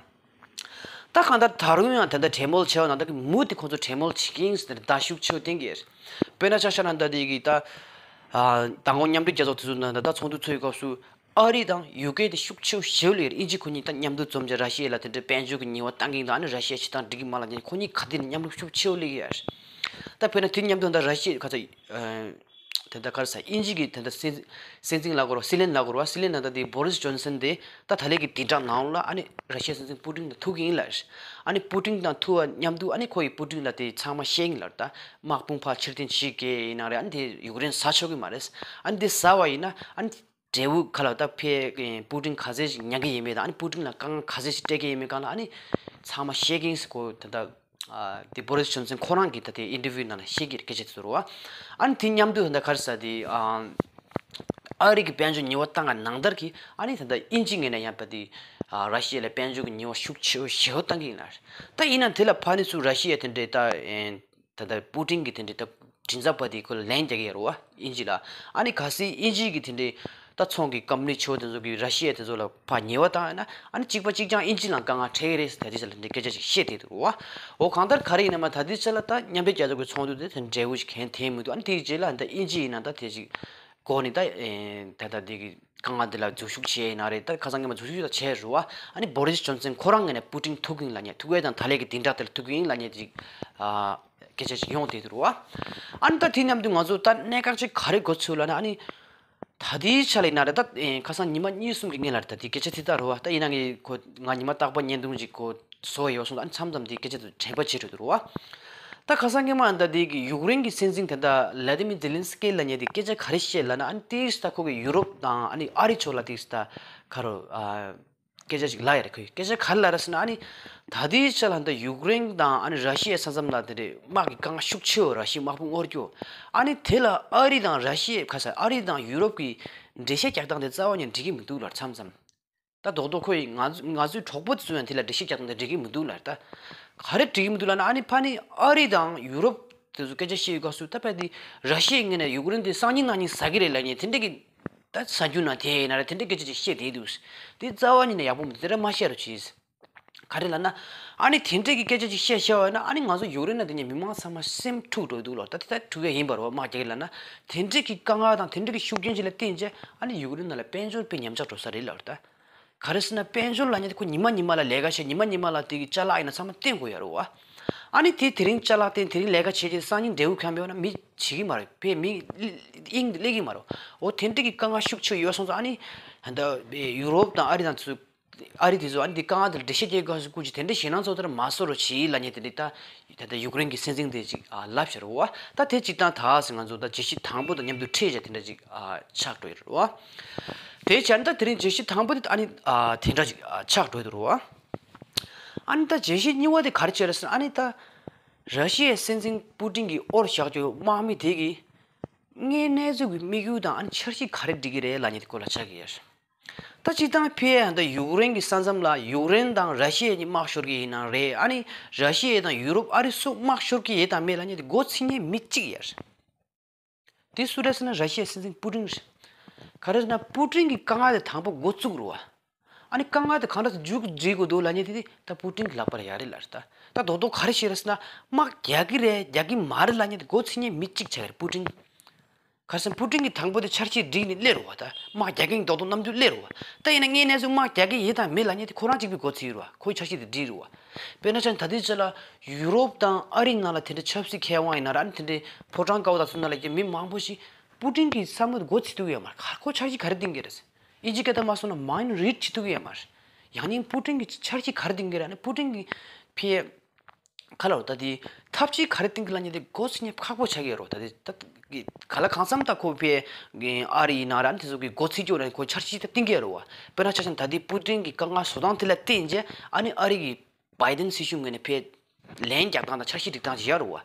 ད་གང་ལྟར་ད་རུང་ཡང་ད་ལྟ་གྲོས་མོལ་བྱས་པ་ནང་ལྟར་གྱི་མུ་མཐུད་ཁོང་ཚོ་གྲོས་མོལ་བྱེད་ཀྱི་ཡིན་ཟེར་ད་ཤུགས་ཆེ་བོ་བསྟན་གྱི་ཡོད་རེད། དཔེར་ན་ཆ་བཞག་ན་ད་དེ་གི་ད་ཨ་མདང་དགོང་མཉམ་འབྲེལ་རྒྱལ་ཚོགས་དེ་ཚོ་ནང་ད་ད་ཚོགས་འདུ་ཚོགས་པའི་སྐབས་སུ་ཨ་རི་དང་ཡུ་ཀེ་དེ་ཤུགས་ཆེ་བོ་ཞེ་པོ་ལ་ཡོད་རེད། དབྱིན་ཇི་ཁོ་གཉིས་ད་མཉམ་དུ་འཛོམས་བྱས་ར་ཤི་ཡ་ལ་དེ་འདྲའི་དཔལ་འབྱོར་གྱི་ཉེས་པ་བཏང་གི་ཡིན་ད་ཨ་ནི་ར་ཤི་ཡ་བྱེད་སྟངས་འགྲིག་གི་མ་ལབ་མཁན་ཁོ་གཉིས་ག་དེ་ནས་མཉམ་རུབ་ཤུགས་ཆེ་བོ་སླེབས་ཀྱི་ཡོད་རེད། ད་དཔེར་ན་དེ་མཉམ་དུ་ད་ར་ཤི་ཡ་ག་ཚ་ཨ་དེ་ད་ག་རེ་ཟ་དབྱིན་ཇི་གི་དེ་ད་སྲིད་སྲིད་འཛིན་ལབ་དགོས་རེད་བ། སྲིད་བློན་ལབ་དགོས་རེད་བ། སྲིད་བློན་ད་ད་དེ་བོ་རིས་ཇོན་སན་དེ་ད་ད་ལན་གྱི་བདུན་ཕྲག་ནང་ལ་ཨ་ནི་ར་ཤི་ཡ་སྲིད་འཛིན་པུ་ཏིན་དང་ཐུག་གི་ཡིན་ལབ་རེད། ཨ་ནི་པུ་ཏིན་དང་ཐུག་པ་མཉམ་དུ་ཨ་ནི་ཁོ་ཡིས་པུ་ཏིན་ལ་དེ་ཚང་མ་བཤད་ཀྱི་ཡིན་ལབ་རེད། ད་དམག་དཔུང་ཕར་ཕྱིར་འཐེན་བྱེད་དགོས་ཡིན་ན་རེད། ཨ་ནི་དེ་ཡུཀ་རེན་ཟ་ཆོག་གི་མ་རེད། ཨ་ནི་དེ་ཟ་བ་ཡིན་ན་ཨ་ནི་འབྲས་བུ་ག་ལ་ད་ཕེ་པུ་ཏིན་ག་ཚད་ཅིག་མྱང་གི་ཡིན་མེད་དང་ཨ་ནི་པུ་ཏིན་ལ་དཀའ་ངལ་ག་ཚད་ཅིག་སྤྲད་ཀྱི་ཡིན་མེད་སྒང་ལ་ཨ་ནི་ཚང་མ་བཤད་ཀྱི་ཡིན་ཟེར་ཁོ་ད་ལྟ་ཨ་དེ་བོ་རིས་ཇོན་སན་ཁོ་རང་གིས་ད་དེ་ཨིན་ཊར་བིའུ་ནང་ལ་བཤད་ཀྱི་རེད། སྐད་ཆ་དེ་ཚོ་རེད་བ། ཨ་ནི་དེ་མཉམ་དུ་ད་ག་རེ་ཟ་དེ་ཨ་ཨ་རི་གི་དཔལ་འབྱོར་ཉེས་པ་བཏང་བ་ནང་ལྟར་གྱི་ཨ་ནི་ད་ལྟ་དབྱིན་ཇི་ངོས་ནས་ཡང་ད་དེ་ཨ་ར་ཤི་ཡ་ལ་དཔལ་འབྱོར་གྱི་ཉེས་པ་ཤུགས་ཆེ་བོ་ཞེ་པོ་བཏང་གི་ཡིན་ལ། ད་ཡིན་ན་དེ་ལ་ཕ་ནི་ཚུར་ར་ཤི་ཡ་དེ་འདྲའི་ད་ཨེ། ད་ལྟ་པུ་ཏིན་གྱི་དེ་འདྲའི་ད་མགྲིན་ཚབ་པ་དེ་ཁོ་ལ་ལན་རྒྱག་གི་ཡོད་རེད་བ་དབྱིན་ཇི་ལ། ཨ་ནི་གལ་སྲིད་དབྱིན་ཇི་གི་དེ་འདྲའི་ ད་ཚོང་གི་ཀམ་པ་ནི་ཆེ་བོ་དེ་ཚོ་གིས་ར་ཤི་ཡ་དེ་ཚོ་ལ་ཕར་ཉེས་པ་བཏང་ཡོད་ན། ཨ་ནི་གཅིག་པ་གཅིག་རྐྱང་དབྱིན་ཇི་ལ་དཀའ་ངལ་འཕྲད་ཀྱི་རེད་ཟེར་ད་ལྟའི་ཆ་ལ་འདི་སྐད་ཆ་ཅིག་བཤད་བསྡད་འདུག་རོ། འོ་གང་ལྟར་ག་རེ་ཡིན་ན་མ་ད་ལྟའི་ཆ་ལ་ད་མཉམ་འབྲེལ་རྒྱལ་ཚོགས་ཀྱི་ཚོགས་འདུ་དེ་ད་འབྲས་བུ་ཞིག་གང་ཐོན་མི་འདུག་ཨ་ནི་དེའི་རྗེས་ལ་ད་དབྱིན་ཇི་ཡིན་ན་ད་དེ་ཅིག་གོ་ནི་ད་ད་ད་འདི་གི་དཀའ་ངལ་འདི་ལ་འཛུལ་ཞུགས་བྱས་ཡིན་ན་རེད། ད་ཁ་སང་སྔོན་མ་འཛུལ་ཞུགས་ད་བྱས་རེད་བ། ཨ་ནི་བོ་རི་སི་ཇོན་སན་ཁོ་རང་ངོས་ནས་པུ་ཏིན་ཐུག་གི་ཡིན་ལབ་མཁན། ཐུག་ཡས་དང་ད་ལན་གྱི་བདུན་ཕྲག་དེ་ལ་ཐུག་གི་ཡིན་ལབ་མཁན་ཅིག་ཨ་སྐད་ཆ་ཅིག་ཡོང་བསྡད་འདུག་རོ། ཨ་ནི་ད་དེ་མཉམ་དུ་ང་ཚོ་ད་གནད་འགག་ཅིག་ག་རེ་གོ་ཚུལ་ལབ་ན། ཨ་ནི་ད་ལྟའི་ཆ་ལ་ཡིན་ན་རེད། ད་ཨེ་ཁ་སང་ཉི་མ་གཉིས་གསུམ་གྱི་སྔོན་ལ་རེད། ད་དེ་སྐད་ཆ་དེ་ལྟར་རོ། ད་ཡིན་ན་ངས་ཁོ་ང་ཉི་མ་རྟག་པར་བརྙན་ཐུང་ཅིག་ཁོ་བཟོ་ཡོད་སོང་། ཨ་ནི་མཚམས་མཚམས་དེ་སྐད་ཆ་དེ་དྲན་པ་བརྗེད་འགྲོ་འདུག་རོ། ད་ཁ་སང་སྔོན་མ་ད་དེ་གི་ཡུཀ་རེན་གྱི་སྲིད་འཛིན་དེ་ད་བླ་ཏི་མི་ཛེ་ལན་སི་ཀི་ལབ་མཁན་དེ་སྐད་ཆ་ག་རེ་བཤད་ལབ་ན། ཨ་ནི་དེ་ད་ཁོ་གི་ཡུ་རོབ་དང་ཨ་ནི་ཨ་རི་ཕྱོགས་ལ་དེ་ད་ག་རེ་ཨ་སྐད་ཆ་ཅིག་ལབ་ཡ་རེད། ཁོས་སྐད་ཆ་ག་རེ་ལབ་རེད་ཟེར་ན། ཨ་ནི་ད་ལྟའི་ཆ་ལ་ད་ཡུཀ་རེན་དང་ཨ་ནི་ར་ཤི་ཡའི་ས་མཚམས་ལ་དེ་འདྲའི་དམག་གི་དཀའ་ངལ་ཤུགས་ཆེ་བོ། ར་ཤི་ཡའི་དམག་དཔུང་དབོར་རྒྱུ། ཨ་ནི་དེ་ལ་ཨ་རི་དང་ར་ཤི་ཡའི་ཁ་ས་ཨ་རི་དང་ཡུ་རོབ་ཀྱིས་འགྲེལ་བཤད་རྒྱག་སྟངས་དེ་རྩ་བ་ནས་འགྲིག་གི་མི་འདུག་ལབ་མཚམས་མཚམས། ད་རྡོག་རྡོག་ཁོ་ཡིས་ང་ཚོ་ང་ཚོའི་གྲོགས་པོ་དེ་ཚོ་ཡང་དེ་ལ་འགྲེལ་བཤད་རྒྱག་སྟངས་དེ་འགྲིག་གི་མི་འདུག་ལབ་རེད། ད་ག་རེ་འགྲིག་གི་མི་འདུག་ལབ་ན། ཨ་ནི་ཕ་ནི་ཨ་རི་དང་ཡུ་རོབ་དེ་ཚོ་སྐད་ཆ་བཤད་ཡོད་སྐབས་སུ། ད་ཕ་དེ་ར་ཤི་ཡའི་ངོས་ནས་ཡུཀ་རེན་དེ་སང་ཉིན་གནངས་ཉིན་ཟ་གི་རེད་ལབ་མཁན་དེ་འདྲ་གི། ད་ཟ་རྒྱུ་ན་དེ་ཡིན་ན་རེད། དེ་འདྲའི་སྐད་ཆ་ཅིག་བཤད་བསྡད་འདུག། དེ་རྩ་བ་ཉིད་ནས་ཡག་པོ་མི་འདུག། དེ་འདྲ་མ་བཤད་རོགས་གྱིས། ག་རེ་ལབ་ན། ཨ་ནི་དེ་འདྲའི་གི་སྐད་ཆ་ཅིག་བཤད་བཞག་པ་ཡིན་ན། ཨ་ནི་ང་ཚོ་ཡུཀ་རེན་ནང་དེ་ནས་མི་མང་ཚང་མ་སེམས་འཁྲུག་འགྲོ་གི་འདུག་ལོ། ད་དེ་ད་འཁྲུག་ཡ་ཡིན་པ་རེད་བ། དམག་རྒྱག་གི་ལབ་ན། དེ་འདྲའི་གི་དཀའ་ངལ་དང་དེ་འདྲའི་གི་ཤུགས་རྐྱེན་ཅིག་ལ་བརྟེན་བྱས་ཨ་ནི་ཡུཀ་རེན་ནང་ལ་དཔལ་འབྱོར་དཔེ་ཉམས་ཆག་འགྲོ་ས་རེད་ལབ་རེད་ད། ག་རེ་ཟེར་ན་དཔལ་འབྱོར་ལབ་མཁན་དེ་ཁོ་ཉི་མ་ཉི་མ་ལ་ལས་ཀ་བྱས། ཉི་མ་ཉི་མ་ལ་དེ་གི་ཅ་ལག་ཡིན་ན་ཚང་མ་བཏོན་དགོས་ཡ་རེད་བ། ཨ་ནི་དེ་དེ་རིང་ཅ་ལག་བཏོན། དེ་རིང་ལས་ཀ་བྱས་རྗེས་སང་ཉིན་འབྲས་བུ་གང་ཡོད་ན་མི་བྱེད་ཀྱི་མ་རེད། དཔེ་མི་དབྱིངས་དེ་སླེབས་ཀྱི་མ་རེད། འོ་དེ་འདྲ་གི་དཀའ་ངལ་ཤུགས་ཆེ་ཡོད་སོང་ཙང་། ཨ་ནི་ད་ཡུ་རོབ་དང་ཨ་རི་དང་ཚོ་ཨ་རི་དེ་ཚོ་ཨ་ནི་དེ་དཀའ་ངལ་དེ་ལ་འགྲེལ་བཤད་རྒྱག་དགོས་སྐུ་མཁྱེན། དེ་འདྲ་ཞེད་སྣང་ཚོ་དེར་མ་བཟོ་རོགས་གྱིས་ལབ་མཁན་དེ་འདྲ་ད་ད་ལྟ་ཡུཀ་རེན་གྱི་སྲིད་འཛིན་དེ་ཅིག་ཨ་ལབ་བཞག་རེད་བ། ད་དེ་ཅིག་དང་ད་ཟེར་ང་ཚོ་ད་བརྗོད་གཞི་དང་པོ་དང་མཉམ་དུ་འཁྲིལ་བྱས་དེ་འདྲ་ཅིག་ཨ་ཆགས་འགྲོ་ཡི་རེད་བ། དེ་བྱས་ན་ད་དེ་རིང་བརྗོད་གཞི་དང་པོ་དེ་ཨ་ནི་ཨ་དེ་འདྲ་ཅིག་ཨ་ཆགས་འགྲོ་ཡི་རེད་བ། ཨ་ནི་ད་བརྗོད་གཞི་གཉིས་པ་དེ་ག་རེ་བྱས་རེད་ཟེར་ན། ཨ་ནི་ད་ར་ཤི་ཡའི་སྲིད་འཛིན་པུ་ཏིན་གྱིས་དབོར་བཞག་རྒྱུ་དམག་མི་དེ་གིས་དངོས་གནས་ཚུལ་གྱི་དམིགས་ཡུལ་དང་ཨ་ནི་འཆར་གཞི་ག་རེ་སྒྲིག་གི་རེད་ལབ་མཁན་དེ་སྐོར་ལ་ཆགས་ཀྱི་ཡོད། ད་སྤྱིར་བཏང་ཕ་གིའི་ཡུཀ་རེན་གྱི་ས་མཚམས་ལ་ཡུཀ་རེན་དང་ར་ཤི་ཡ་གཉིས་དམག་ཤོར་གྱི་ཡིན་ན་རེད། ཨ་ནི་ར་ཤི་ཡ་དང་ཡུ་རོབ་ཨ་རི་སུ་དམག་ཤོར་གྱི་ཡོད་དང་མེད་ལབ་མཁན་དེ་མགོ་ཚོས་མཁན་མི་གཅིག་ཡོད་རེད། དེ་སུ་རེད་ཟེར་ན་ར་ཤི་ཡའི་སྲིད་འཛིན་པུ་ཏིན་རེད། ག་རེ་ཟེར་ན་པུ་ཏིན་གྱིས་དཀའ་ངལ་དེ་དང་པོ་འགོ་བཙུགས་རེད་བ། ཨ་ནི་དཀའ་ངལ་དེ་གང་འདྲ་སེ་མཇུག་སྒྲིལ་དགོས་འདུག་ལབ་མཁན་དེ་དེ་ད་པུ་ཏིན་གྱི་ལག་པར་ཡོད་རེད་ལབ་རེད་ད། ད་རྡོག་རྡོག་ག་རེ་བཤད་རེད་ཟེར་ན། དམག་རྒྱག་གི་རེད་རྒྱག་གི་མ་རེད་ལབ་མཁན་དེ་མགོ་ཚོས་མཁན་མི་གཅིག་ཆགས་ཀྱི་རེད། པུ་ཏིན། ག་རེ་ཟེར་ན་པུ་ཏིན་གྱིས་དང་པོ་དེ་འཆར་གཞི་སྒྲིག་ནས་སླེབས་རེད་བ། ད་དམག་རྒྱག་གི་ཡིན་རྡོག་རྡོག་རྣམ་འགྱུར་སླེབས་རེད་བ། ད་ཡིན་ན་དངོས་གནས་སུ་དམག་རྒྱག་གི་ཡོད་དང་མེད་ལབ་མཁན་དེ་ཁོ་རང་གཅིག་པུས་མགོ་ཚོས་ཡོད་རེད་བ། ཁོའི་འཆར་གཞི་དེ་སྒྲིག་རེད་བ། དཔེར་ན་ཆ་ད་ལྟའི་ཆ་ལ་ཡུ་རོབ་དང་ཨ་རིའི་ནང་ལ་དེ་འདྲའི་ཆབ་སྲིད་མཁས་དབང་ཡིན་ན་ར། ཨ་ནི་དེ་འདྲའི་ཕོ་བྲང་དཀར་པོ་དང་ཚོ་ནང་ལ་ཡོད་མཁན་མི་མང་པོ་ཞིག་པུ་ཏིན་གྱི་བསམ་བློ་དེ་མགོ་ཚོས་ཐུབ་ཀྱི་ཡོད་མ་རེད། ཁོ་འཆར་གཞི་ག་རེ་འདིང་གི་རེད། དབྱིན་ཇིའི་སྐད་ཐོག་མ་སོང་ན་mind read བྱེད་ཐུབ་ཀྱི་ཡོད་མ་རེད། ཡང་སྙིང་པུ་ཏིན་གྱི་འཆར་གཞི་ག་རེ་འདིང་གི་རེད། ཨ་ནི་པུ་ཏིན་གྱི་ཕ་གི་ག་ལབ་དགོས་རེད། ད་དེ་ཐབས་ཇུས་ག་རེ་འདིང་གི་ལབ་མཁན་དེ་མགོ་ཚོས་མཁན་ཁག་པོ་ཆགས་ཀྱི་ཡོད་རེད་བ། ད་དེ་ད་ག་ལ་གང་འཚམ་ད་ཁོ་ཕ་གི་ཨ་རི་ཡིན་ན་ར། ཨ་ནི་དེ་ཚོ་གི་མགོ་ཚོས་ཀྱི་ཡོད་རེད། ཁོ་འཆར་གཞི་ད་འདིང་གི་ཡོད་རེད་བ། དཔེར་ན་ཆ་བཞག་ན་ད་དེ་པུ་ཏིན་གྱི་དཀའ་ངལ་བཟོ་སྟངས་དེ་ལ་བརྟེན་བྱས་ཨ་ནི་ཨ་རི་གི་བྷའི་ཏིན་སྲིད་གཞུང་ངོས་ནས་ཕར་ལན་རྒྱག་སྟངས་དང་འཆར་གཞི་སྒྲིག་སྟངས་ཅིག་ཡོད་རེད་བ།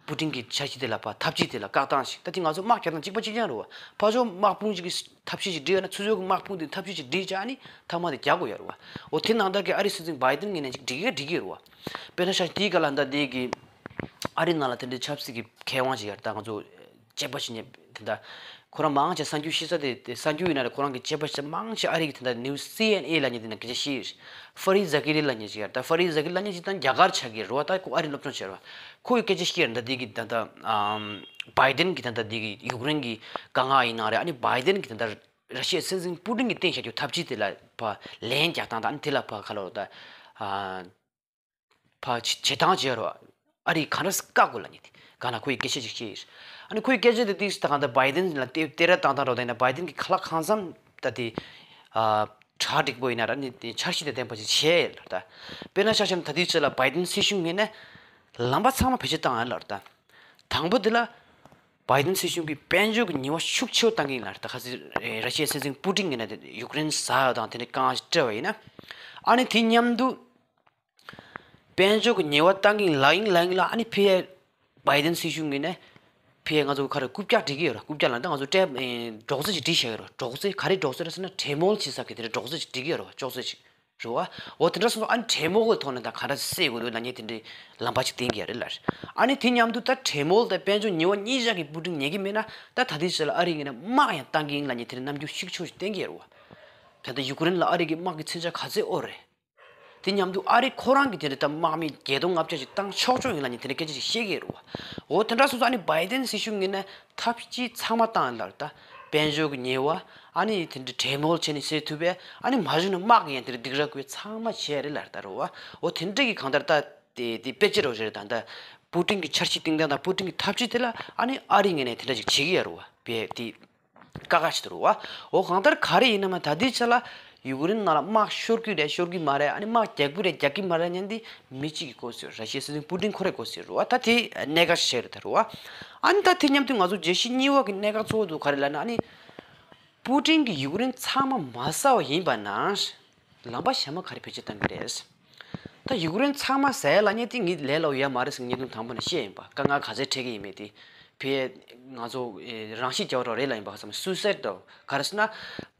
པུ་ཏིན་གྱི་འཆར་གཞི་དེ་ལ་ཕར་ཐབས་ཇུས་དེ་ལ་བཀག་སྟངས་ཤིག། ད་དེ་ང་ཚོ་དམག་རྒྱག་སྟངས་གཅིག་པ་གཅིག་རྐྱང་རེད་བ། ཕར་ཕྱོགས་དམག་དཔུང་ཅིག་གི་ཐབས་ཤེས་ཅིག་སྒྲིག་ཡོད་ན། ཚུར་ཕྱོགས་ཀྱི་དམག་དཔུང་དེ་ཐབས་ཤེས་ཅིག་སྒྲིག་བྱས་ཨ་ནི་མཐའ་མ་དེ་རྒྱག་དགོས་ཡོད་རེད་བ། འོ་དེ་ནང་ལྟར་གྱི་ཨ་རི་སྲིད་འཛིན་བྷའི་ཏིན་ངོས་ནས་ཅིག་སྒྲིག་ཡ་སྒྲིག་གི་ཡོད་རེད་བ། དཔེར་ན་ཆ་བཞག་ན་དེའི་སྐབས་ལ་ད་དེ་གི་ཨ་རི་ནང་ལ་དེ་འདྲའི་ཆབ་སྲིད་ཀྱི་མཁས་དབང་ཅིག་ཡོད་རེད། ད་ང་ཚོ་དཔྱད་པ་བྱེད་མཁན་དེ་འདྲ། ཁོ་རང་མང་ཆེ་གསར་འགྱུར་ཤེས་ས་དེ་དེ་གསར་འགྱུར་ཡིན་ན་རེད། ཁོ་རང་གི་དཔྱད་པ་བྱེད་ས་མང་ཆེ་ཨ་རི་གི་དེ་འདྲ་ནིའུ་སི་སི་ཨེན་ཨེ་ལབ་མཁན་དེ་ན་སྐད་ཆ་བཤད་ཡོད་རེད། ཧྥ་རི་ཛ་ཀི་རི་ལབ་མཁན་ཅིག་ཡོད་རེད། ད་ཧྥ་རི་ཛ་ཀི་རི་ལབ་མཁན་ཅིག་ད་རྒྱ་གར་ཆགས་ཀྱི་རེད་བ། ད་ཁོ་ཨ་རི་སློབ་སྦྱོང་བྱས་རེད་བ། ཁོ་ཡི་སྐད་ཆ་བཤད་ཡོད་རེད། ད་དེ་གི་ད་ད་ཨམ་བྷའི་ཏིན་གྱི་ད་ད་དེ་གི་ཡུཀ་རེན་གྱི་དཀའ་ངལ་ཡིན་ན་རེད། ཨ་ནི་བྷའི་ཏིན་གྱི་ད་ད་ར་ཤི་ཡའི་སྲིད་འཛིན་པུ་ཏིན་གྱིས་བཏིང་བཞག་རྒྱུ་ཐབས་ཇུས་དེ་ལ་ཕར་ལན་རྒྱག་སྟངས་དང་། ཨ་ནི་དེ་ལ་ཕར་ག་ལབ་དགོས་རེད། ད་ཨ། ཕར་བྱེད་བྱེད་སྟངས་བྱེད་རོགས། ཨ་རི་གང་འདྲ་སེ་བཀག་དགོས་ལབ་མཁན་དེ་ག་ན་ཁོ་ཡི་སྐད་ཆ་ཅིག་བཤད་ཡོད། ཨ་ནི་ཁོ་ཡི་སྐད་ཆ་དེ་ཏིག་ད་གང་ལྟར་བྷའི་ཏིན་ལ་ཏེ་ཏེ་ར་བཏང་བཏང་རོགས། དེ་ཡིན་ན་བྷའི་ཏིན་གྱིས་ག་ལ་གང་འཚམ་ད་དེ་ཨ་གྲ་འགྲིག་པོ་ཡིན་ན་ར། ཨ་ནི་དེ་འཆར་གཞི་དང་ལྡན་པ་ཅིག་བྱས་ཡོད་ལབ། ད་དཔེར་ན་ཆ་བཞག་ན་ད་ལྟའི་ཆ་ལ་བྷའི་ཏིན་སྲིད་གཞུང་ངོས་ནས་ལམ་པ་ཚང་མ་བེད་སྤྱོད་བཏང་ཡོད་ལབ། ད་དང་པོ་དེ་ལ་བྷའི་ཏིན་སྲིད་གཞུང་གིས་དཔལ་འབྱོར་གྱི་ཉེས་པ་ཤུགས་ཆེ་བོ་བཏང་གི་ཡིན་ལབ། ད་ཁ་སང་ར་ཤི་ཡའི་སྲིད་འཛིན་པུ་ཏིན་ངོས་ནས་ཡུཀ་རེན་ཟ་ཡ་དང་དེ་འདྲའི་དཀའ་ངལ་ཞིག་སྤྲད་པ་ཡིན་ན། ཨ་ནི་དེ་མཉམ་དུ་དཔལ་འབྱོར་གྱི་ཉེས་པ་བཏང་གི་ལབ་ཡིན་ལབ་ཡིན་ལ། ཨ་ནི་ཕ་གིའི་བྷའི་ཏིན་སྲིད་གཞུང་ངོས་ནས་ཕ་གིར་ང་ཚོ་ག་རེ་རྐུབ་བཀྱག་སྒྲིག་གི་ཡོད་རེད། རྐུབ་བཀྱག་ལབ་ན་ད་ང་ཚོ་སྤྲད་ཨེ་སྒྲོག་ཙེ་ཞིག་སྒྲིག་བཞག་ཡོད་རེད། སྒྲོག་ཙེ་ག་རེ་སྒྲོག་ཙེ་རེད་ཟེར་ན་གྲེ་མོལ་བྱེད་ས་གི་དེ་འདྲ་སྒྲོག་ཙེ་ཞིག་སྒྲིག་གི་ཡོད་རེད། ཅོག་ཙེ་ཞིག། རེད་བ། འོ་དེ་འདྲ་སོང་ཙང་ཨ་ནི་གྲོས་མོལ་གྱི་ཐོག་ནས་ད་ག་འདྲ་སེལ་དགོས་འདུག་ལབ་མཁན་དེ་འདྲའི་ལམ་པ་ཅིག་བསྟན་གྱི་ཡོད་རེད་ལབ། ཨ་ནི་དེ་མཉམ་དུ་ད་གྲོས་མོལ་དང་དཔལ་འབྱོར་ཉེས་པ་གཉིས་ཆ་གི་པུ་ཏིན་ཉན་གྱི་མེད་ན་ད་ད་ལྟའི་ཆ་ལ་ཨ་རི་ངོས་ནས་དམག་ཡང་བཏང་གི་ཡིན་ལབ་མཁན་དེ་འདྲའི་རྣམ་འགྱུར་ཤུགས་ཆེ་ཞིག་བསྟན་གྱི་ཡོད་རེད་བ། ད་ལྟ་ཡུཀ་རེན་ལ་ཨ་རི་གི་དམག་གི་མཚོན་ཆ་ག་ཚད་དབོར་རེད། དེ་མཉམ་དུ་ཨ་རི་ཁོ་རང་གིས་དེ་འདྲ་ད་དམག་མི་བརྒྱད་སྟོང་ལྔ་བརྒྱ་ཞིག་བཏང་ཆོག་ཆོག་ཡིན་ལབ་མཁན་དེ་འདྲ་སྐད་ཆ་ཞིག་བཤད་ཀྱི་ཡོད་རེད་བ། འོ་དེ་འདྲ་སོང་ཙང་ཨ་ནི་བྷའི་ཏན་སྲིད་གཞུང་ངོས་ནས་ཐབས་ཇུས་ཚང་མ་བཏང་ཡོད་ལབ་རེད་ད། དཔལ་འབྱོར་གྱི་ཉེས་པ། ཨ་ནི་དེ་འདྲ་གྲོས་མོལ་བྱས་ནས་སེལ་ཐུབ་པས། ཨ་ནི་མ་བྱུང་ན་དམག་གིས་ཡང་དེ་འདྲ་སྡིགས་ར་བསྐུལ་ཚང་མ་བྱས་རེད་ལབ་རེད་ད་རེད་བ། འོ་དེ་འདྲ་གི་གང་ལྟར་ད་དེ་དེ་དཔེ་ཆ་རོ་རེད་ད། ད་པུ་ཏིན་གྱི་འཆར་གཞི་བཏིང་སྟངས་དང་པུ་ཏིན་གྱི་ཐབས་ཇུས་དེ་ལ་ཨ་ནི་ཨ་རི་ངོས་ནས་དེ་འདྲ་ཅིག་བྱེད་ཀྱི་ཡོད་རེད་བ། བས་དེ། ཀ་ཁ་ཞིག་འདུག་རེད་བ། འོ་གང་ལྟར་ག་རེ་ཡིན་ན་མ་ད་ལྟའི་ཆ་ལ་ཡུཀ་རེན་ནང་ལ་དམག་ཤོར་གྱི་རེད་ཤོར་གྱི་མ་རེད། ཨ་ནི་དམག་རྒྱག་གི་རེད་རྒྱག་གི་མ་རེད་ཉན་དེ་མི་གཅིག་གིས་གོ་སྲོལ་ར་ཤི་ཡའི་སྲིད་འཛིན་པུ་ཏིན་ཁོ་རེ་གོ་སྲོལ་རེད་བ། ད་དེ་གནད་འགག་ཞིག་རེད་ད་རེད་བ། ཨ་ནི་ད་དེ་མཉམ་དུ་ང་ཚོ་རྒྱལ་སྤྱི་གཉིས་པོ་གི་གནད་འགག་གཙོ་བོ་དུ་ག་རེ་ལབ་ན་ཨ་ནི་པུ་ཏིན་གྱིས་ཡུཀ་རེན་ཚང་མ་མ་ཟ་བ་ཡིན་པ་ན། ལམ་པ་གཞན་མ་ག་རེ་བེད་སྤྱོད་བཏང་གི་རེད། ད་ཡུཀ་རེན་ཚང་མ་ཟ་ཡ་ལབ་མཁན་དེ་ངས་ལས་སླ་པོ་ཡོད་མ་རེད་ཟེར་བརྙན་ཐུང་དང་པོ་ནས་བཤད་ཡིན་པ། དཀའ་ངལ་ག་ཚད་འཕྲད་ཀྱི་ཡིན་མེད་དེ། ཕར་ང་ཚོ་ཨེ་རང་ཤི་རྒྱག་པ་འདྲ་རེད་ལབ་ཡིན་པ། ག་ཚོད་སུའི་སའིཌ་འདྲ་ག་རེ་ཟེར་ན།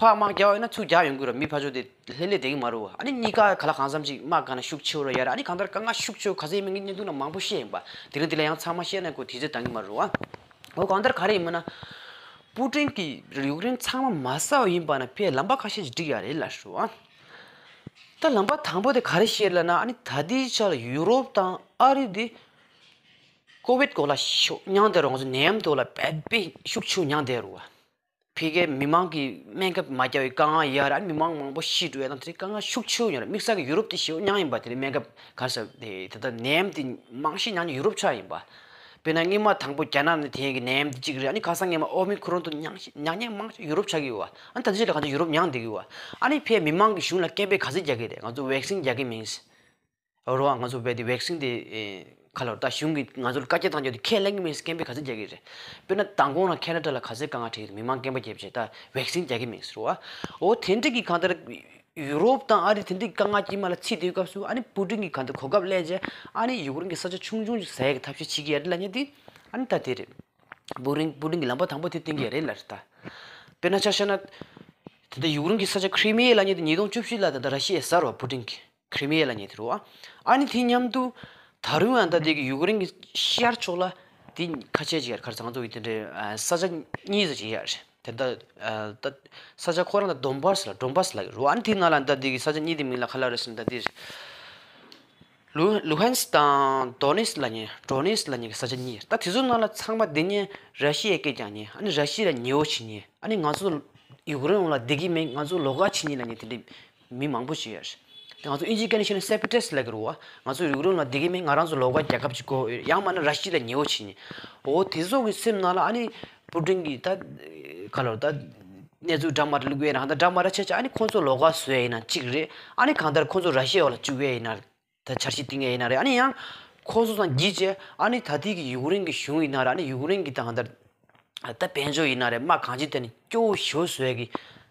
ཕར་དམག་རྒྱག་པ་ཡིན་ན་ཚུར་རྒྱག་ཡོང་གི་རེད། མི་ཕར་ཕྱོགས་དེ་ལྷོད་ལྷོད་བསྡད་ཀྱི་མ་རེད་བ། ཨ་ནི་གཉིས་ཀ་ག་ལ་གང་འཚམ་ཅིག་དམག་ག་ན་ཤུགས་ཆེ་བོ་ར་ཡོད་རེད། ཨ་ནི་གང་ལྟར་དཀའ་ངལ་ཤུགས་ཆེ་བོ་ག་ཚད་ཡིན་མིན་ངས་བརྙན་ཐུང་ནང་མང་པོ་བཤད་ཡིན་པ། དེ་རིང་འདི་ལ་ཡང་ཚང་མ་བཤད་ན་ཁོ་དུས་ཚོད་འདང་གི་མ་རེད་བ། འོ་གང་ལྟར་ག་རེ་ཡིན་མིན་ན། པུ་ཏིན་གྱིས་ཡུཀ་རེན་ཚང་མ་མ་ཟ་བ་ཡིན་པ་ན་ཕར་ལམ་པ་ཁ་ཤས་ཤིག་སྒྲིག་ཡ་རེད་ལབ་ཞུ་བ། ད་ལམ་པ་དང་པོ་དེ་ག་རེ་བཤད་ལབ་ན་ཨ་ནི་ད་ལྟའི་ཆར་ཡུ་རོབ་དང་ཨ་རི་དེ་ཀོ་བིད་སྐོར་ལ་ཤུགས་མྱངས་བསྡད་རེད། ང་ཚོ་ནད་ཡམས་ཐོག་ལ་དཔེ་དཔེ་ཤུགས་ཆེ་མྱངས་བསྡད་རེད་བ། ཕ་གིའི་མི་མང་གིས་སྨན་ཁབ་མ་རྒྱག་པའི་དཀའ་ངལ་ཡོད་རེད། ཨ་ནི་མི་མང་མང་པོ་ཤི་འགྲོ་ཡ་དང་དེ་དཀའ་ངལ་ཤུགས་ཆེ་བོ་ཡོད་རེད། དམིགས་བསལ་གྱི་ཡུ་རོབ་དེ་ཞེ་པོ་མྱངས་ཡིན་པ། དེ་རིང་སྨན་ཁབ་ག་རེ་ཟེར་དེ་ད་ནད་ཡམས་དེ་མང་ཤོས་མྱངས་མྱོང་ཡུ་རོབ་ཆགས་ཡིན་པ། དཔེར་ན་སྔོན་མ་དང་པོ་རྒྱ་ནག་ནས་དེ་ཡན་གྱི་ནད་ཡམས་དེ་གཅིག་རེད། ཨ་ནི་ཁ་སང་སྔོན་མ་ཨོ་མི་ཁོ་རོན་དུ་མྱངས་མྱངས་མྱངས་མང་ཤོས་ཡུ་རོབ་ཆགས་ཀྱི་ཡོད་པ། ཨ་ནི་ཕར་མི་མང་གིས་གཞུང་ལ་སྐད་འབོད་ག་ཚོད་རྒྱག་གི་རེད། ང་ཚོ་ཝེག་སིན་རྒྱག་གི་མིན། རོ་ཨ་ང་ཚོ་བས་དེ་ཝེག་སིན་དེ་ཨེ་ག་ལོར་ད་གཞུང་གིས་ང་ཚོ་ལ་བཀའ་རྒྱ་བཏང་རྒྱུ་དེ་ཁས་ལེན་གྱི་མིན་ཟེར་སྐད་འབོད་ག་ཚོད་རྒྱག་གི་རེད། དཔེར་ན་མདང་དགོང་ལ་ཁེ་ན་ཌ་ལ་ག་ཚོད་དཀའ་ངལ་འཕྲད་ཀྱི་འདུག་མི་མང་སྐད་འབོད་བརྒྱབ་བྱས་ད་ཝེག་སིན་རྒྱག་གི་མིན་ཟེར་བ། འོ་དེ་འདྲ་གི་གང་ལྟར་ཡུ་རོབ་དང་ཨ་རི་དེ་འདྲའི་དཀའ་ངལ་དཀྱིལ་མ་ལ་ཚུད་དུས་སྐབས་སུ་ཨ་ནི་པུ་ཏིན་གྱིས་གང་ལྟར་གོ་སྐབས་ལེན་བྱས་ཨ་ནི་ཡུཀ་རེན་གྱི་ས་ཆ་ཆུང་ཆུང་ཅིག་ཟ་ཡག་གི་ཐབས་ཤེས་བྱེད་ཀྱི་ཡ་རེད་ལབ་མཁན་དེ་ཨ་ནི་ད་དེ་རེད། པུ་རིན་པུ་ཏིན་གྱི་ལམ་པ་དང་པོ་དེ་བཏིང་གི་ཡ་རེད་ལབ་རེད་ད། དཔེར་ན་ཆ་བཞག་ན། དེ་ལྟར་ཡུཀ་རེན་གྱི་ས་ཆ་ཁྲི་མི་ཡ་ལབ་མཁན་དེ་ཉིས་སྟོང་བཅུ་བཞི་ལ་ད་ལྟ་ར་ཤི་ཡས་ཟ་རོ་པུ་ཏིན་གྱིས། ཁྲི་མི་ཡ་ལབ་མཁན་དེ་རེད་བ། ཨ་ནི་དེ་མཉམ་དུ་ད་རུང་ཡང་ད་དེ་གི་ཡུཀ་རེན་གྱི་ཤར་ཕྱོགས་ལ་དེ་ཁ་ཆད་ཅིག་ཡར་ཁར་ཚང་ཚོ་ཡི་དེ་འདྲའི་ས་ཆ་གཉིས་ཙམ་ཅིག་ཡར་དེ་ད་ད་ས་ཆ་ཁོ་རང་ད་དོན་བཱ་སི་ལ་དོན་བཱ་སི་ལབ་ཀྱི་རེད་བ། ཨ་ནི་དེ་ནང་ལ་ད་དེ་གི་ས་ཆ་གཉིས་དེ་མིང་ལ་ག་ལབ་རེད་ཟེར་ན་ད་དེ་རེད། ལུ་ལུ་ཧན་སི་དང་དོ་ནེ་སི་ལབ་མཁན་དོ་ནེ་སི་ལབ་མཁན་གྱི་ས་ཆ་གཉིས་ད་དེ་ཚོ་ནང་ལ་ཚང་མ་དེ་ཉིད་ར་ཤི་ཡའི་སྐད་རྒྱག་མཁན། ཨ་ནི་ར་ཤི་ཡ་ལ་ཉེ་བོ་བྱེད་མཁན། ཨ་ནི་ང་ཚོ་ཡུཀ་རེན་ལ་བདེ་གི་མེད། ང་ཚོ་ལོགས་ཀ་བྱེད་མཁན་ལབ་མཁན་དེ་འདྲའི་མི་མང་པོ་ཞིག་ཡོད་རེད། དེ་ང་ཚོ་དབྱིན་ཇིའི་སྐད་ནས་བཤད་ན་སེ་པ་རེ་ཊི་སི་ལབ་ཀྱི་རེད་བ། ང་ཚོ་ཡུཀ་རེན་ལ་བདེ་གི་མེད། ང་རང་ཚོ་ལོགས་ཀ་རྒྱལ་ཁབ་ཅིག་དགོས་ཡོད། ཡང་མིན་ན་ར་ཤི་ཡ་ལ་ཉེ་བོ་བྱེད་མཁན། འོ་དེ་ཚོ་གི་སེམས་ནང་ལ་ཨ་ནི་པུ་ཏིན་གྱིས་ད་ག་ལོར་ད་གནས་ཚུལ་འདྲ་མི་འདྲ་བླུག་ཡས་ན་གང་ལྟར་འདྲ་མི་འདྲ་བྱས་བྱས་ཨ་ནི་ཁོང་ཚོ་ལོགས་ཀ་བཟོ་ཡས་ཡིན་ན་གཅིག་རེད། ཨ་ནི་གང་ལྟར་ཁོང་ཚོ་ར་ཤི་ཡའི་འོག་ལ་བཅུག་ཡས་ཡིན་ན། ད་འཆར་གཞི་བཏིང་ཡས་ཡིན་ན་རེད། ཨ་ནི་ཡང་ཁོང་ཚོ་དང་བརྒྱུད་བྱས་ཨ་ནི་ད་ལྟའི་གི་ཡུཀ་རེན་གྱི་གཞུང་ཡིན་ན་རེད། ཨ་ནི་ཡུཀ་རེན་གྱི་ད་གང་ལྟར་ད་དཔལ་འབྱོར་ཡིན་ན་རེད། དམག་གང་ཅིའི་ཐད་ནས་སྐྱོ་བོ་ཞེ་པོ་བཟོ་ཡས་ཀྱི་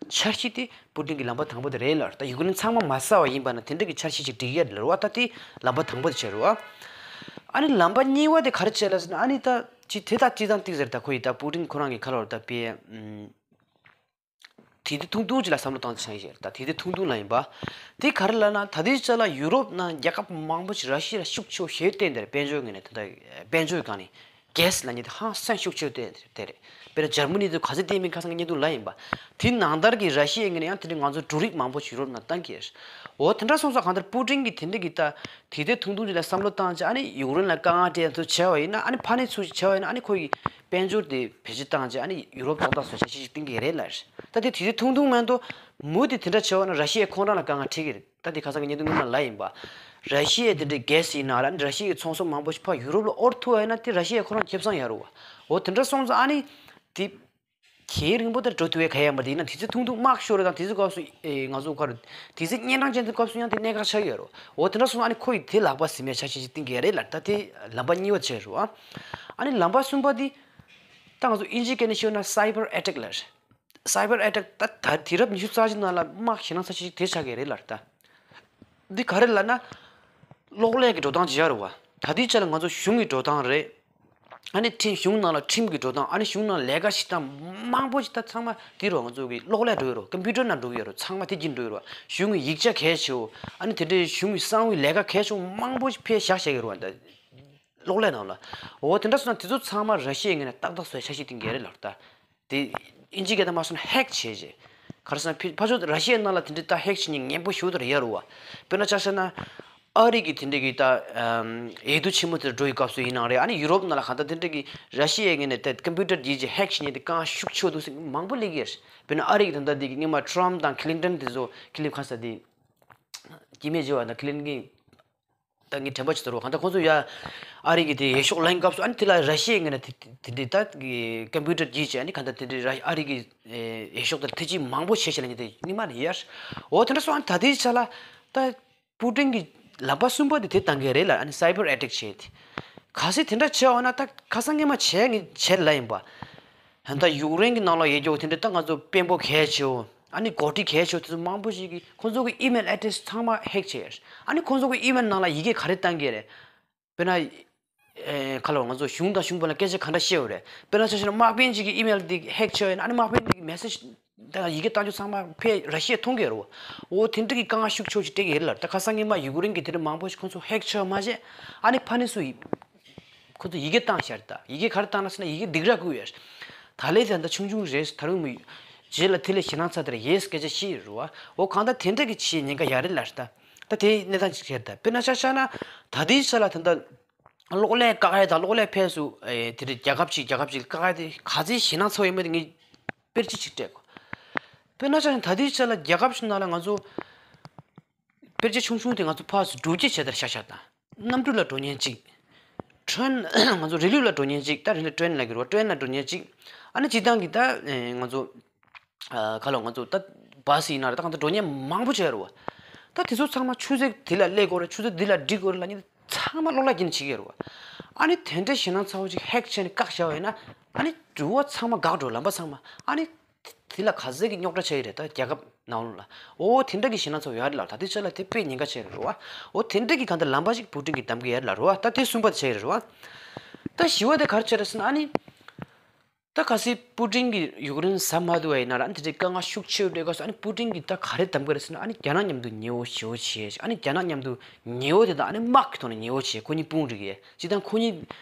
འཆར་གཞི་དེ་པུ་ཏིན་གྱི་ལམ་པ་དང་པོ་དེ་རེད་ལབ་རེད། ད་ཡུཀ་རེན་ཚང་མ་མ་ཟ་བ་ཡིན་པ་ན་དེ་འདྲ་གི་འཆར་གཞི་ཅིག་སྒྲིག་ཡས་རེད་ལབ་རེད་བ། ད་དེ་ལམ་པ་དང་པོ་དེ་བྱས་རེད་བ། ཨ་ནི་ལམ་པ་གཉིས་པ་དེ་ག་རེ་བྱས་ལབ་ཟེར་ན་ཨ་ནི་ད་ཅི་དེ་ད་ཅི་དང་ཏིག་ཟེར་ད་ཁོ་ཡི་ད་པུ་ཏིན་ཁོ་རང་གི་ཁ་ལོར་ད་པའི་ཨུམ། དེ་དེ་ཐུང་ཐུང་ཅིག་ལ་བསམ་བློ་བཏང་ཆ་ཡིན་ཞེས་ད་དེ་དེ་ཐུང་ཐུང་ལ་ཡིན་པ། དེ་ག་རེ་ལབ་ན་ད་ལྟའི་ཆ་ལ་ཡུ་རོབ་ནང་རྒྱལ་ཁབ་མང་པོ་ཞིག་ར་ཤི་ཡ་ལ་ཤུགས་ཆེ་བོ་ཞེ་བརྟེན་དེར་དཔལ་འབྱོར་ངོས་ནས་ད་ལྟ་དཔལ་འབྱོར་སྒང་ནས་གེ་སི་ལབ་མཁན་དེ་ཧང་སང་ཤུགས་ཆེ་བོ་བརྟེན་དེ་རེད། དཔེར་ན་འཇར་མ་ནི་དེ་ག་ཚོད་བརྟེན་མིན་ཁ་སང་གི་བརྙན་ཐུང་ལ་ཡིན་པ། དེ་ནང་ལྟར་གྱི་ར་ཤི་ཡའི་ངོས་ནས་ཡང་དེ་འདྲའི་ང་ཚོ་འབྲུ་རིགས་མང་པོ་ཞིག་ཡུ་རོབ་ནང་བཏང་གི་རེད། འོ་དེ་འདྲ་སོང་ཙང་གང་ལྟར་པུ་ཏིན་གྱིས་དེ་འདྲ་གི་ད་དེ་དེ་ཐུང་ཐུང་ཅིག་ལ་བསམ་བློ་བཏང་བྱས་ཨ་ནི་ཡུཀ་རེན་ལ་དཀའ་ངལ་སྤྲད་ཚུལ་བྱས་པ་ཡིན་ན་ཨ་ནི་ཕར་ནས་ཚུར་ཞིག་བྱས་པ་ཡིན་ན་ཨ་ནི་ཁོ་ཡི་དཔལ་འབྱོར་དེ་བེད་སྤྱོད་བཏང་བྱས་ཨ་ནི་ཡུ་རོབ་ཏག་ཏག་བཟོ་བྱ་ཤེས་ཤིག་བཏིང་གི་རེད་ལབ། ད་དེ་དེ་དེ་ཐུང་ཐུང་མ་གཏོགས་མུ་མཐུད་དེ་འདྲ་བྱས་པ་ན་ར་ཤི་ཡས་ཁོང་རང་ལ་དཀའ་ངལ་འཕྲད་ཀྱི་རེད། ད་དེ་ཁ་སང་གི་བརྙན་ཐུང་སྔོན་མ་ལ་ཡིན་པ། ར་ཤི་ཡས་དེ་འདྲའི་གེ་སི་ཡིན་ན་ར་ནི་ར་ཤི་ཡའི་ཚོང་ཟོག་མང་པོ་ཞིག་ཕར་ཡུ་རོབ་ལ་དབོར་ཐུབ་པ་ཡིན་ན་དེ་ར་ཤི་ཡས་ཁོ་རང་ཁེ་བཟང་ཡོད་རེད་བ། འོ་དེ་འདྲ་སོང་ཙང་ཨ་ནི་དེ་གལ་རིང་པོ་དེར་འགྲོ་ཐུབ་པའི་ག་ཡང་མ་རེད། ཡིན་ན་དུས་ཚོད་ཐུང་ཐུང་དམག་ཤོར་རེད་དང་དུས་ཚོད་སྐབས་སུ་ཨེ་ང་ཚོ་ག་རེ་དུས་ཚོད་གཉན་འཕྲང་ཅན་དུ་སྐབས་སུ་ཡང་དེ་གནད་འགག་ཆགས་ཡོད་རེད། འོ་དེ་འདྲ་སོང་ཙང་ཨ་ནི་ཁོ་ཡིས་དེ་ལག་པ་ཟིན་མའི་འཆར་གཞི་ཞིག་བཏིང་གི་རེད་ལབ། ད་དེ་ལམ་པ་གཉིས་པ་བྱས་རེད་བ། ཨ་ནི་ལམ་པ་གསུམ་པ་དེ་ད་ང་ཚོ་དབྱིན་ཇིའི་སྐད་ནས་ཤོད་ན་སའི་བར་ཨེ་ཊེག་ལབ་རེད། སའི་བར་ཨེ་ཊེག་ད་ད་དུས་རབས་ཉི་ཤུ་རྩ་གཅིག་ནང་ལ་དམག་ཞེད་སྣང་ཚ་ཤོས་ཤིག་དེ་ཆགས་ཀྱི་རེད་ལབ་རེད་ད། འདི་ག་རེ་ལབ་ན། གློག་ཀླད་ཀྱི་འགྲོ་སྟངས་ཅིག་ཡོད་རེད་བ། ད་ལྟའི་ཆ་ལ་ང་ཚོ་གཞུང་གི་འགྲོ་སྟངས་རེད། ཨ་ནི་ཁྲིམས་གཞུང་ནང་ལ་ཁྲིམས་ཀྱི་འགྲོ་སྟངས། ཨ་ནི་གཞུང་ནང་ལས་ཀ་བྱེད་སྟངས་མང་པོ་ཞིག་ད་ཚང་མ་དེ་རུ་ང་ཚོ་གི་གློག་ཀླད་འགྲོ་ཡོད་རུ། ཀམ་པུ་ཊར་ནང་འགྲོ་གི་ཡོད་རུ། ཚང་མ་དེ་བཞིན་འགྲོ་ཡོད་རུ། གཞུང་གི་ཡིག་ཆ་གལ་ཆེའོ། ཨ་ནི་དེ་འདྲའི་གཞུང་གི་གསང་བའི་ལས་ཀ་གལ་ཆེའོ་མང་པོ་ཞིག་ཕར་བཞག་བཞག་གི་རུ། ད་གློག་ཀླད་ནང་ལ། འོ་དེ་འདྲ་སོང་ན་དེ་ཚོ་ཚང་མ་ར་ཤི་ཡའི་ངོས་ནས་ཏག་ཏག་བཟོ་ཡ་འཆར་གཞི་བཏིང་གི་རེད་ལབ་ད། དེ་ཨིན་ཇི་སྐད་དུ་མ་སོང་ན་ཧེག་བྱས་རྗེས། ག་རེ་ཟེར་ན་ཕ་ཕར་ཕྱོགས་ར་ཤི་ཡའི་ནང་ལ་དེ་འདྲའི་ད་ཧེག་བྱེད་མཁན་ངན་པ་ཞེ་པོ་ཅིག་ཡོད་རུ་བ། དཔེར་ན་ཆ་བཞག་ན། ཨ་རི་གི་དེ་འདྲའི་གི་ད་ཨམ་འོས་བསྡུ་ཆེན་མོ་དེར་འགྲོ་བའི་སྐབས་སུ་ཡིན་ནའང་རེད། ཨ་ནི་ཡུ་རོབ་ནང་ལ་གང་ལྟར་དེ་འདྲའི་གི་ར་ཤི་ཡའི་ངོས་ནས་ད་ཀམ་པུ་ཊར་བརྒྱུད་བྱས་ཧེག་བྱེད་མཁན་དེ་དཀའ་ངལ་ཤུགས་ཆེ་འདུག་ཟེར་མཁན་མང་པོ་སླེབས་ཀྱི་རེད། དཔེར་ན་ཨ་རི་གི་ད་ལྟ་དེ་གི་སྔོན་མ་ཊམ་དང་ཁི་ལིན་ཊོན་དེ་ཚོ། ཁི་ལིན་ཁ་ས་དེ་སྐྱེ་དམན་བྱེད་པ་དང་ཁི་ལིན་ཊོན་གི་ད་ངས་དྲན་པ་ཅིག་ཟེར་བ། གང་ལྟར་ཁོང་ཚོ་ཡ་ཨ་རི་གི་དེ་འོས་ཤོག་ལེན་སྐབས་སུ། ཨ་ནི་དེ་ལ་ར་ཤི་ཡའི་ངོས་ནས་དེ་དེ་དེ་ད་ཀམ་པུ་ཊར་བརྒྱུད་བྱས། ཨ་ནི་གང་ལྟར་དེ་འདྲའི་ར་ཨ་རི་གི་འོས་ཤོག་དེ་ལ་ཐེ་བྱུས་མང་པོ་བྱས་བྱས་ལ་ཉེ་དེ་སྔོན་མ་ནས་ཡོད། འོ་དེ་འདྲ་སོང་། ཨ་ནི་ད་ལྟའི་ཆ་ལ་ད་པུ་ཏིན་གི་ལམ་པ་གསུམ་པ་དེ་དེ་བཏང་གི་རེད་ལ། ཨ་ནི་སའི་བར་ཨེ་ཊེག་བྱས་ཏེ། གལ་སྲིད་དེ་འདྲ་བྱས་པ་ན་ད་ཁ་སང་སྔོན་མ་བྱས་ངས་བྱས་ལ་ཡིན་པ། ད་ཡུཀ་རེན་གྱི་ནང་ལ་ཡོད་རྒྱུ་དེ་འདྲ་ད་ང་ཚོ་དཔོན་པོ་གལ་ཆེའོ། ཨ་ནི་འགོ་ཁྲིད་གལ་ཆེའོ་དེ་ཚོ་མང་པོ་ཞིག་གིས་ཁོང་ཚོ་གི་ཨི་མེལ་ཨེ་ཌི་རེ་སི་ཚང་མ་ཧེག་བྱས་ཡོད། ཨ་ནི་ཁོང་ཚོ་གི་ཨི་མེལ་ནང་ལ་ཡི་གེ་ག་རེ་བཏང་གི་རེད། དཔེར་ན། ཨེ་ཁ་ལོ་ང་ཚོ་གཞུང་དང་གཞུང་བར་ལ་སྐད་ཆ་ག་འདྲ་བཤད་ཡོད་རེད། དཔེར་ན་ཆ་བཞག་ན་དམག་དཔོན་ཅིག་གི་ཨི་མེལ་འདི་ཧེག་བྱས་ཡོད་ན། ཨ་ནི་དམག་དཔོན་འདི་གི་མེ་སེ་ཇི་དང་ཡི་གེ་བཏང་རྒྱུ་ཚང་མ་ཕར་ར་ཤི་ཡས་མཐོང་གི་ཡོད་རེད་བ། འོ་དེ་འདྲ་གི་དཀའ་ངལ་ཤུགས་ཆེ་ཅིག་སྤྲད་ཀྱི་ཡོད་ལ། ད་ཁ་སང་སྔོན་མ་ཡུཀ་རེན་གྱི་དེ་འདྲ་མང་པོ་ཞིག་ཁོང་ཚོ་ཧེག་བྱས་མ་བྱས། ཨ་ནི་ཕ་ནི་སུ་ཡིན། ཁོ་ཚོ་ཡི་གེ་བཏང་ཤར། ད་ཡི་གེ་ག་རེ་བཏང་ན་ཟེར་ན་ཡི་གེ་སྡིགས་ར་བསྐུལ་ཡོད། ད་ལས་ད་ད་ཆུང་ཆུང་རེད། ད་རུང་མི་རྗེས་ལ་དེ་ལས་ཞེད་སྣང་ཚ་དེར་ཡེས་སྐད་ཆ་བཤད་ཡོད་རེད་བ། འོ་གང་ལྟར་དེ་འདྲ་གི་ཆེས་ཉེན་ཁ་ཡོད་རེད་ལ། ད་ད་དེའི་གནས་སྟངས་ཅིག་ཁྱེར། ད་དཔེར་ན་ཆ་བཞག་ན་ད་ལྟའི་ཆ་ལ་ད་ད་གློག་ཀླད་བཀག་ཡ་དང་གློག་ཀླད་ཕར་ཚུར་ཨེ་དེ་འདྲ་རྒྱལ་ཁབ་ཅིག་རྒྱལ་ཁབ་ཅིག་བཀག་ཡ་དེ་ག་ཚོད་ཞེད་སྣང་ཚ་བོ་ཡིན་པ་དེ་ངས་དཔེར་བརྗོད་ཅིག་སྤྲད་དགོས། དཔེར་ན་ཆ་བཞག་ན་ད་ལྟའི་ཆ་ལ་རྒྱལ་ཁབ་ཅིག་ནང་ལ་ང་ཚོ། དཔེར་བརྗོད་ཆུང་ཆུང་དེ་ང་ཚོ་ཕར་ཚུར་འགྲུལ་སྐྱེལ་བྱས་ཏེ་བཞག་བཞག་དང་། གནམ་གྲུ་ལ་འགྲོ་མཁན་གཅིག་ཁྲོན། ང་ཚོ་རི་ལུད་ལ་འགྲོ་མཁན་གཅིག་ད་རི་ལུད་ཊེན་ལབ་ཀྱི་རེད་བ། ཊེན་ལ་འགྲོ་མཁན་གཅིག་ཨ་ནི་སྤྱིར་བཏང་གི་ད་ཨེ་ང་ཚོ། ཨ་ཁ་ལོ་ང་ཚོ་ད་བ་སི་ཡིན་ན་རེད། ད་གང་ལྟར་འགྲོ་མཁན་མང་པོ་བྱས་རེད་བ། ད་དེ་ཚོ་ཚང་མ་ཆུ་ཚོད་འདི་ལ་སླེབས་དགོས་རེད། ཆུ་ཚོད་འདི་ལ་འགྲིག་དགོས་རེད་ལབ་མཁན་ཚང་མ་གློག་ཀླད་ཀྱིས་བྱེད་ཀྱི་རེད་བ། ཨ་ནི་དེ་འདྲའི་ཞེད་སྣང་ཚ་བོ་ཅིག་ཧེག་བྱས་ནས་བཀག་བཞག་པ་ཡིན་ན། ཨ་ནི་འགྲུལ་བ་ཚང་མ་འགག་འགྲོ། ལམ་པ་ཚང་མ། ཨ་ནི། དེ་ལ་ག་ཚད་ཀྱི་རྙོག་དྲ་ཆགས་ཀྱི་རེད། ད་རྒྱལ་ཁབ་ནང་ལོགས་ལ། འོ་དེ་འདྲ་གི་ཞེད་སྣང་ཚ་བོ་ཡོད་རེད་ལ། ད་དེ་ཆ་ལ་དེ་དཔེ་ཉེན་ཁ་ཆེ་རེད་བ། འོ་དེ་འདྲ་གི་གང་ལྟར་ལམ་པ་ཞིག་པུ་ཏིན་གྱིས་བདམས་ཀྱི་ཡོད་རེད་ལ་རེད་བ། ད་དེ་གསུམ་པ་དེ་ཆགས་ཀྱི་རེད་བ། ད་བཞི་པ་དེ་ག་རེ་ཆགས་རེད་ཟེར་ན། ཨ་ནི། ད་གལ་སྲིད་པུ་ཏིན་གྱིས་ཡུཀ་རེན་ཟ་མ་ཐུབ་པ་ཡིན་ན་ར། ཨ་ནི་དེ་འདྲའི་དཀའ་ངལ་ཤུགས་ཆེ་བོ་འཕྲད་སྐབས་སུ། ཨ་ནི་པུ་ཏིན་གྱིས་ད་ག་རེ་བདམས་ཀྱི་རེད་ཟེར་ན། ཨ་ནི་རྒྱ་ནག་མཉམ་དུ་ཉེ་བོ་ཞེ་པོ་བྱས། ཨ་ནི་རྒྱ་ནག་མཉམ་དུ་ཉེ་བོ་དེ་དང་། ཨ་ནི་དམག་གི་ཐོག་ནས་ཉེ་བོ་བྱས། ཁོ་གཉིས་དཔུང་སྒྲིག་ཡས། སྤྱིར་བཏང་ཁོ་གཉིས་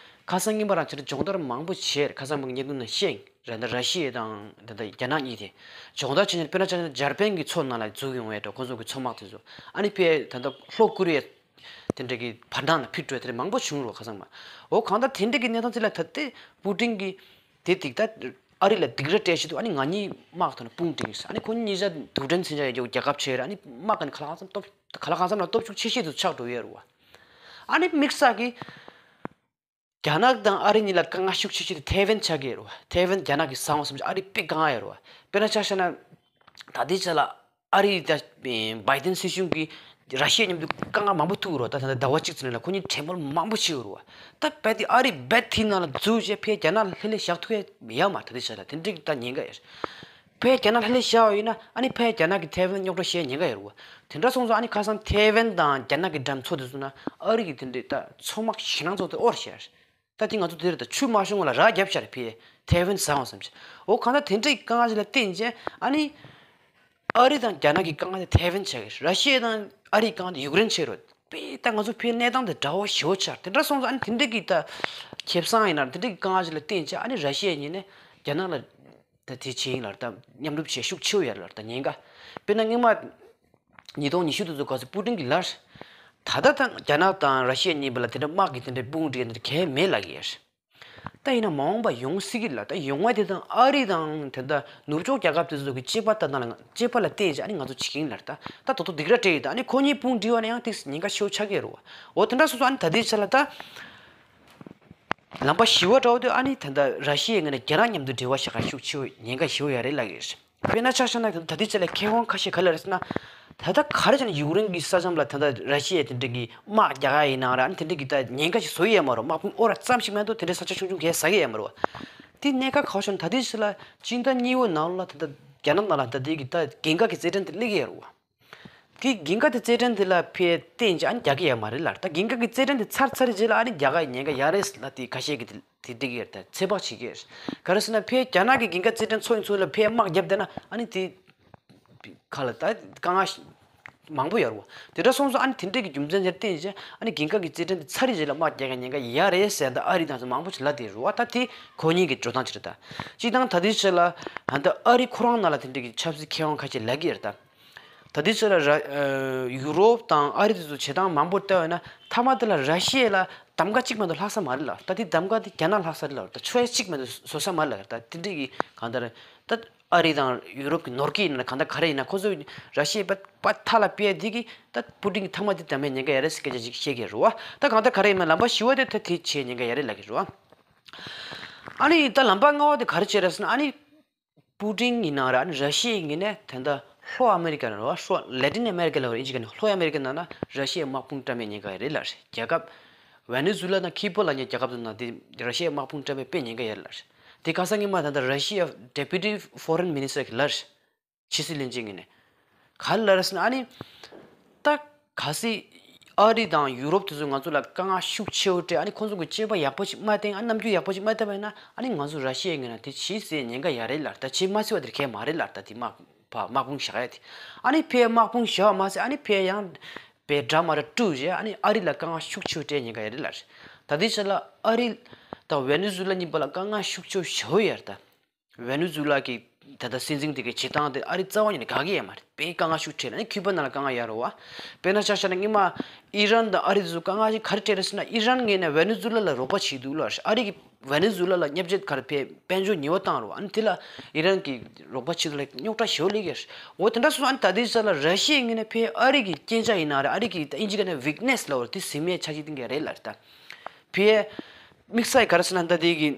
ཁ་སང་ཉིན་པ་རང་ཆེ་སྦྱོང་བརྡར་མང་པོ་བྱས། ཁ་སང་མ་གི་བརྙན་ཐུང་ནང་བཤད་རེད། ད་ར་ཤི་ཡ་དང་ད་ལྟ་རྒྱ་ནག་གཉིས་དེ་སྦྱོང་བརྡར་བྱས་ནས། དཔེར་ན་ཆ་བཞག་ན་འཇར་པན་གྱི་མཚོ་ནང་ལ་འཛུལ་ཡོང་བའི་འགྲོ། ཁོང་ཚོ་གི་མཚོ་དམག་དེ་ཚོ། ཨ་ནི་ཕར་ད་ལྟ་ལྷོ་ཀོ་རི་ཡ་དེ་འདྲ་གི་བར་སྣང་ལ་ཕུད་འགྲོ། དེ་འདྲ་མང་པོ་བྱུང་རོ་ཁ་སང་མ། འོ་གང་ལྟར་དེ་འདྲ་གི་གནས་སྟངས་ཅིག་ལ་ད་ལྟའི་པུ་ཏིན་གྱིས་དེ་ཏིག་ད་ཨ་རི་ལ་སྡིགས་ར་སྤྲད་བྱེད་དུ། ཨ་ནི་ང་གཉིས་དམག་ཐོག་ནས་དཔུང་སྒྲིག་ཡིན་ཟེར། ཨ་ནི་ཁོ་གཉིས་ཆ་རྡུལ་ཕྲན་མཚོན་ཆ་ཡོད་རྒྱུ་རྒྱལ་ཁབ་བྱས་རེད། ཨ་ནི་དམག་གི་ཁ་ལག་ཚང་སྟོབས། ཁ་ལག་ཁང་ཚང་ལ་སྟོབས་ཤུགས་ཆེ་ཤོས་དུ་ཆགས་འགྲོ་ཡོད་རེད་བ། ཨ་ནི་དམིགས་བསལ་གྱིས་རྒྱ་ནག་དང་ཨ་རི་གཉིས་ལ་དཀའ་ངལ་ཤུགས་ཆེ་ཤོས་དེ་ཐའེ་ཝན་ཆགས་ཀྱི་ཡོད་རེད་བ། ཐའེ་ཝན་རྒྱ་ནག་གིས་ཟ་འོང་བསམ་བྱས་ཨ་རི་དཔེ་དཀའ་ངལ་ཡོད་རེད་བ། དཔེར་ན་ཆ་བཞག་ན། ད་ལྟའི་ཆ་ལ་ཨ་རི་ད་བའི་ཌེན་སྲིད་གཞུང་གིས་ར་ཤི་ཡ་མཉམ་དུ་དཀའ་ངལ་མང་པོ་ཐུག་ཡོད་རེད་བ། ད་ད་ལྟ་ཟླ་བ་གཅིག་ཙམ་ནང་ལ་ཁོ་གཉིས་གྲོས་མོལ་མང་པོ་བྱས་ཡོད་རེད་བ། ད་རྦད་དེ་ཨ་རི་རྦད་དེའི་ནང་ལ་འཛུལ་བྱས་ཕར་རྒྱ་ནག་ལ་ལྷོད་ལྷོད་བཞག་ཐུབ་ཡ་ཡོད་མ་རེད། ད་ལྟའི་ཆ་ལ་དེ་འདྲའི་ད་ཉེན་ཁ་ཡོད་རེད། ཕར་རྒྱ་ནག་ལྷོད་ལྷོད་བཞག་པ་ཡིན་ན། ཨ་ནི་ཕར་རྒྱ་ནག་གིས་ཐའེ་ཝན་རྙོག་དྲ་བཤད་ཉེན་ཁ་ཡོད་རེད་བ། དེ་འདྲ་སོང་ཙང་ཨ་ནི་ཁ་སང་ཐའེ་ཝན་དང་རྒྱ་ནག་གི་འགྲམ་མཚོ་དེ་ཚོ་ན་ཨ་རི་གི་དེ་འདྲའི་ད་མཚོ་དམག་ཞེད་སྣང་ཚོགས་དེ་ཨོར་བྱས། ད་དེ་ང་ཚོ་དེ་རེད། ད་ཆུ་མ་ཤོང་བ་ལ་ར་བརྒྱབ་བྱས་རེད། ཕར་ཐའེ་ཝན་ཟ་འོང་བསམ་བྱས། འོ་གང་ལྟར་དེ་འདྲའི་དཀའ་ངལ་ཞིག་ལ་བརྟེན་བྱས། ཨ་ནི་ཨ་རི་དང་རྒྱ་ནག་གི་དཀའ་ངལ་དེ་ཐའེ་ཝན་ཆགས་ཀྱི་རེད། ར་ཤི་ཡ་དང་ཨ་རིའི་དཀའ་ངལ་དེ་ཡུཀ་རེན་ཆགས་རེད། དཔེ་ད་ང་ཚོ་ཕར་གནས་སྟངས་དེ་འདྲ་བོ་ཞེ་པོ་ཆགས། དེ་འདྲ་སོང་ཙང་ཨ་ནི་དེ་འདྲ་གི་ད་ཁེ་བཟང་ཡིན་ན་ར། དེ་འདྲ་གི་དཀའ་ངལ་ཞིག་ལ་བརྟེན་བྱས་ཨ་ནི་ར་ཤི་ཡ་གཉིས་ནས་རྒྱ་ནག་ལ་ད་དེ་བྱས་ཡིན་ལ། ད་མཉམ་རུབ་བྱས་ཤུགས་ཆེ་བོ་ཡོད་ལ། ད་ཉེན་ཁ། དཔེར་ན་སྔོན་མ་ཉིས་སྟོང་ཉི་ཤུ་དེ་ཚོ་སྐབས་སུ་པུ་ཏིན་གྱིས་ལར། ད་ལྟ་ད་རྒྱ་ནག་དང་ར་ཤི་ཡ་གཉིས་བར་ལ་དེ་འདྲ་དམག་གི་དེ་འདྲ་དཔུང་སྒྲིག་ཡ་དེ་འདྲ་གང་ཡང་མེད་ལབ་ཀྱི་ཡོད། ད་ཡིན་ན་མ་འོངས་པ་ཡོང་སྲིད་ཀྱི་ལ། ད་ཡོང་བ་དེ་དང་ཨ་རི་དང་དེ་འདྲ་ནུབ་ཕྱོགས་རྒྱལ་ཁབ་དེ་ཚོ་གི་དཔྱད་པ་ལྟ་ན་ལ། དཔྱད་པ་ལ་བརྟེན་བྱས་ཨ་ནི་ང་ཚོ་བྱེད་ཀྱི་ཡིན་ལ། ད་ད་དོ་དོ་སྡིགས་ར་སྤྲད་ཡོད། ད་ཨ་ནི་ཁོ་གཉིས་དཔུང་སྒྲིག་པ་ན་ཡང་དེ་ཉེན་ཁ་ཤོར་ཆགས་ཀྱི་རེད་བ། འོ་དེ་འདྲ་སོང་ཙང་ཨ་ནི་ད་ལྟའི་ཆ་ལ་ད་ལམ་པ་བཞི་པ་འདྲ་བོ་དེ་ཨ་ནི་ད་ལྟ་ར་ཤི་ཡའི་ངོས་ནས་རྒྱ་ནག་མཉམ་དུ་འབྲེལ་བ་བྱེད་ག་ཤུགས་ཆེ་བོ་ཉེན་ཁ་ཞེ་པོ་ཡོད་རེད་ལབ་ཀྱི་རེད། དཔེར་ན་ཆ་བཞག་ན་ད་ལྟའི་ཆ་ལ་མཁས་དབང་ཁ་ཤས་ག་རེ་ལབ་རེད་ཟེར་ན། ད་ལྟ་ག་རེ་བྱས་ན་ཡུཀ་རེན་གྱི་ས་མཚམས་ལ་ད་ལྟ་ར་ཤི་ཡས་དེ་འདྲ་གི་དམག་རྒྱག་ག་ཡིན་ནའང་ར། ཨ་ནི་དེ་འདྲ་གི་ད་ཉེན་ཁ་ཞིག་བཟོ་ཡི་ཡོད་མ་རེད། དམག་དཔུང་ཨོ་ར་ཙམ་ཞིག་མ་གཏོགས་དེ་འདྲའི་ས་ཆ་ཆུང་ཆུང་གས་ཟ་གི་ཡོད་མ་རེད་བ། དེ་གནད་འགག་ག་བ་ཤོར་ན། ད་ལྟའི་ཆ་ལ་སྤྱི་ཟླ་གཉིས་པོ་ནང་ལ་ད་ལྟ་རྒྱ་ནག་ནང་ལ་ད་ལྟའི་གི་ད་རྒྱལ་ཁབ་ཀྱི་རྩེད་འགྲན་དེ་སླེབས་ཀྱི་ཡོད་རེད་བ། དེ་འགན་ཁ་དེ་རྩེད་འགྲན་དེ་ལ་ཕར་བརྟེན་བྱས་ཨ་ནི་རྒྱག་གི་ཡོད་མ་རེད་ལབ། ད་འགན་ཁ་གི་རྩེད་འགྲན་དེ་ཚར་ཚར་རྗེས་ལ་ཨ་ནི་རྒྱག་གི་ཉེན་ཁ་ཡོད་རེད་ལབ། དེ་ཁ་ཤས་ཀྱིས་དེ་དེ་འགྲིག་གི་རེད། ད་ཚོད་དཔག་བྱེད་ཀྱི་རེད། ག་རེ་ཟེར་ན་ཕར་རྒྱ་ནག་གི་འགན་ཁ་རྩེད་འགྲན་ཚོགས་ཡིན་ཚོགས་ལ་ཕར་དམག་བརྒྱབ་བསྡད་ན་ཨ་ནི་དེ་ག་ལ་ད་དཀའ་ངལ་མང་པོ་ཡོད་རེད་བ། དེ་འདྲ་སོང་ཙང་ཨ་ནི་དེ་འདྲས་ཀྱི་རྒྱུ་མཚན་དེར་བརྟེན་བྱས་ཨ་ནི་འགན་ཁ་གི་རྩེད་འགྲན་དེ་ཚར་རྗེས་ལ་དམག་རྒྱག་གི་ཉེན་ཁ་ཡོད་རེད་ཟེར། ད་ཨ་རི་དང་ཚོ་མང་པོ་ཞིག་ལབ་བསྡད་རེད་བ། ད་དེ་གོ་མཁན་གྱི་འགྲོ་སྟངས་ཅིག་རེད། ད་སྤྱིར་བཏང་ད་ལྟའི་ཆར་ལ་ད་ལྟ་ཨ་རི་ཁོ་རང་ནང་ལ་དེ་འདྲས་ཀྱི་ཆབ་སྲིད་མཁས་དབང་ཁ་ཤས་ལབ་ཀྱི་ཡོད་རེད། ད་ད་ལྟའི་ཆར་ལ་ར་ཨ་ཡུ་རོབ་དང་ཨ་རི་དེ་ཚོ་བྱེད་སྟངས་མང་པོ་བལྟས་པ་ཡིན་ན་མཐའ་མ་དེ་ལ་ར་ཤི་ཡ་ལ་གདམ་ག་གཅིག་མ་གཏོགས་ལྷག་ས་མ་རེད་ལབ། ད་དེ་གདམ་ག་དེ་རྒྱ་ནག་ལྷག་ས་རེད་ལབ། ད་ཆོས་གཅིག་མ་གཏོགས་བཟོ་ས་མ་རེད་ལབ། ད་དེ་འདྲས་ཀྱི་གང་ལྟར་ད་ཨ་རི་དང་ཡུ་རོབ་ཀྱི་ནོར་གྱི་ཡིན་ན་གང་ལྟར་ག་རེ་ཡིན་ན་ཁོ་ཚོས་ར་ཤི་ཡའི་པ་པ་མཐའ་ལ་སྤེལ་དེ་གི་ད་པུ་ཏིན་གྱི་མཐའ་མ་དེ་གདམ་པའི་ཉེན་ཁ་ཡོད་རེད་ཟེར་སྐད་ཆ་ཅིག་བཤད་ཀྱི་རེད་བ། ད་གང་ལྟར་ག་རེ་ཡིན་ན་ལམ་པ་བཞི་བ་དེ་ད་དེ་བྱེད་ཉེན་ཁ་ཡོད་རེད་ལབ་ཀྱི་རེད་བ། ཨ་ནི་ད་ལམ་པ་ལྔ་བ་དེ་ག་རེ་བྱེད་རེད་ཟེར་ན་ཨ་ནི། པུ་ཏིན་ཡིན་ན་ར་ཨ་ནི་ར་ཤི་ཡའི་ངོས་ནས་ད་ལྟ་ལྷོ་ཨ་མེ་རི་ཀ་ར་ལྷོ་ལེ་ཏིན་ཨ་མེ་རི་ཀ་ལབ་པ་ཨིན་ཇི་སྐད་ནས་ལྷོ་ཨ་མེ་རི་ཀ་ནང་ན་ར་ཤི་ཡའི་དམག་དཔུང་བཀྲམ་པའི་ཉེན་ཁ་ཡོད་རེད་ལབ་རེད། རྒྱལ་ཁབ་ཝེ་ནེ་ཛུ་ལ་དང་ཁི་པ་ལབ་མཁན་རྒྱལ་ཁབ་དེ་ནང་དེ་ར་ཤི་ཡའི་དམག་དཔུང་བཀྲམ་པའི་དཔེ་ཉེན་ཁ་ཡོད་རེད་ལབ་རེད། དེ་ཁ་སང་ཉི་མ་ད་ལྟ་ར་ཤི་ཡའི་Deputy Foreign Minister གིས་ལབ་རེད། ཕྱི་སྲིད་བློན་ཆེན་གྱིས་ནས། ག་རེ་ལབ་རེད་ཟེར་ན་ཨ་ནི། ད་གལ་སྲིད་ཨ་རི་དང་ཡུ་རོབ་དེ་ཚོས་ང་ཚོ་ལ་དཀའ་ངལ་ཤུགས་ཆེ་བོ་སྤྲད་ཨ་ནི་ཁོང་ཚོ་གི་སྤྱོད་པ་ཡག་པོ་ཞིག་མ་བསྟན་ཨ་རྣམ་འགྱུར་ཡག་པོ་ཞིག་མ་བསྟན་པ་ཡིན་ན་ཨ་ནི་ང་ཚོ་ར་ཤི་ཡའི་ངོས་ནས་དེ་བྱེད་སའི་ཉེན་ཁ་ཡོད་རེད་ལབ། ད་བྱེད་མ་སྲིད་པ་དེ་གང་ཡང་མ་རེད་ལབ། ད་དེ་དམག་ཕར་དམག་དཔུང་བཞག་ཡ་དེ་ཨ་ནི་ཕར་དམག་དཔུང་བཞག་མ་ཟད་ཨ་ནི་ཕར་ཡང་བའི་འདྲ་མ་འདྲ་དཀྲུགས་རྗེས་ཨ་ནི་ཨ་རི་ལ་དཀའ་ངལ་ཤུགས་ཆེ་བོ་སྤྲད་ཉེན་ཁ་ཡོད་རེད་ལབ། ད་ལྟའི་ཆ་ལ་ཨ་རི་དང་ཝེ་ནེ་ཛུ་ལ་གཉིས་བར་ལ་དཀའ་ངལ་ཤུགས་ཆེ་བོ་ཞེ་པོ་ཡོད་རེད་ད། ཝེ་ནེ་ཛུ་ལ་གི་ད་ལྟ་སྲིད་འཛིན་དེ་གི་བྱེད་སྟངས་དེ་ཨ་རི་རྩ་བ་ཉིད་ནས་དགའ་གི་ཡོད་མ་རེད། དཔེ་དཀའ་ངལ་ཤུགས་འཕྲད་ལ་ནི་ཁྱུ་པ་ནང་ལ་དཀའ་ངལ་ཡོད་རེད་བ། དཔེར་ན་ཆ་བཞག་ན་སྔོན་མ་ཨི་རན་དང་ཨ་རི་དེ་ཚོ་དཀའ་ངལ་ཞིག་ག་རེ་འཕྲད་རེད་ཟེར་ན་ཨི་རན་ངོས་ནས་ཝེ་ནེ་ཛུ་ལ་ལ་རོགས་པ་བྱེད་འདུག་ལ། ཨ་རི་གི་ཝེ་ནེ་ཛུ་ལ་ལ་བརྙས་བཅོས་ག་རེ་ཕར་དཔལ་འབྱོར་ཉེས་པ་བཏང་རེད་བ། ཨ་ནི་དེ་ལ་ཨི་རན་གི་རོགས་པ་བྱེད་འདུག་ལ་རྙོག་དྲ་ཞེ་པོ་སླེབས་ཀྱི་རེད། འོ་དེ་འདྲ་སོང་ཙང་ཨ་ནི་ད་ལྟའི་ཆ་ལ་ར་ཤི་ཡའི་ངོས་ནས་ཕར་ཨ་རི་གི་རྐྱེན་ཆག་ཡིན་ན་རེད། ཨ་རི་གི་ད་ཨིན་ཇི་སྐད་ནས་ཝིག་ནེ་སི་ལབ་པ་རེད། དེ་ཟིན་མའི་ཆ་ཤས་སྟོན་གྱི་རེད་ལབ་རེད་ད། ཕར་དམིགས་བསལ་ག་རེ་ཟེར་ན་ད་ལྟའི་གི་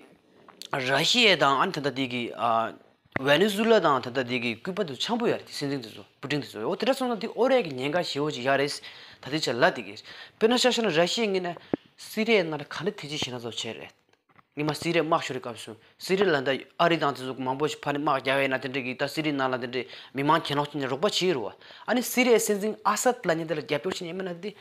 ར་ཤི་ཡ་དང་ཨ་ནི་ད་ལྟ་དེ་གི་ཨ་ཝེ་ནེ་ཛུ་ལ་དང་ད་ལྟ་དེ་གི་ཀུ་པ་དེ་ཚོ་འཆམ་པོ་ཡོད་རེད། དེ་སྲིད་འཛིན་དེ་ཚོ་པུ་ཏིན་དེ་ཚོ། འོ་དེ་འདྲ་སོང་ན་དེ་ཨོ་རེད་ཀྱི་ཉེན་ཁ་ཞེ་པོ་ཅིག་ཡོད་རེད། ད་ལྟའི་ཆར་ལབ་བསྡད་ཀྱི་རེད། དཔེར་ན་ཆ་བཞག་ན་ར་ཤི་ཡའི་ངོས་ནས་སི་རི་ཡའི་ནང་ལ་ག་འདྲ་ཐེ་ཇུས་བྱས་ན་ཚོ་བྱས་རེད། སྔོན་མ་སི་རི་ཡ་དམག་ཤོར་བའི་སྐབས་སུ་སི་རི་ཡ་ལ་ད་ཨ་རི་དང་དེ་ཚོ་མང་པོ་ཞིག་ཕར་ནས་དམག་རྒྱག་ཡས་ན་དེ་འདྲ་གི་ད་སི་རི་ཡའི་ནང་ལ་དེ་འདྲ་མི་མང་གྱེན་ལོག་བྱས་ནས་རོགས་པ་བྱས་རེད་བ། ཨ་ནི་སི་རི་ཡའི་སྲིད་འཛིན་ཨ་སད་ལབ་མཁན་དེ་ལ་རྒྱབ་སྐྱོར་བྱེད་མཁན་མིན་ན་དེ།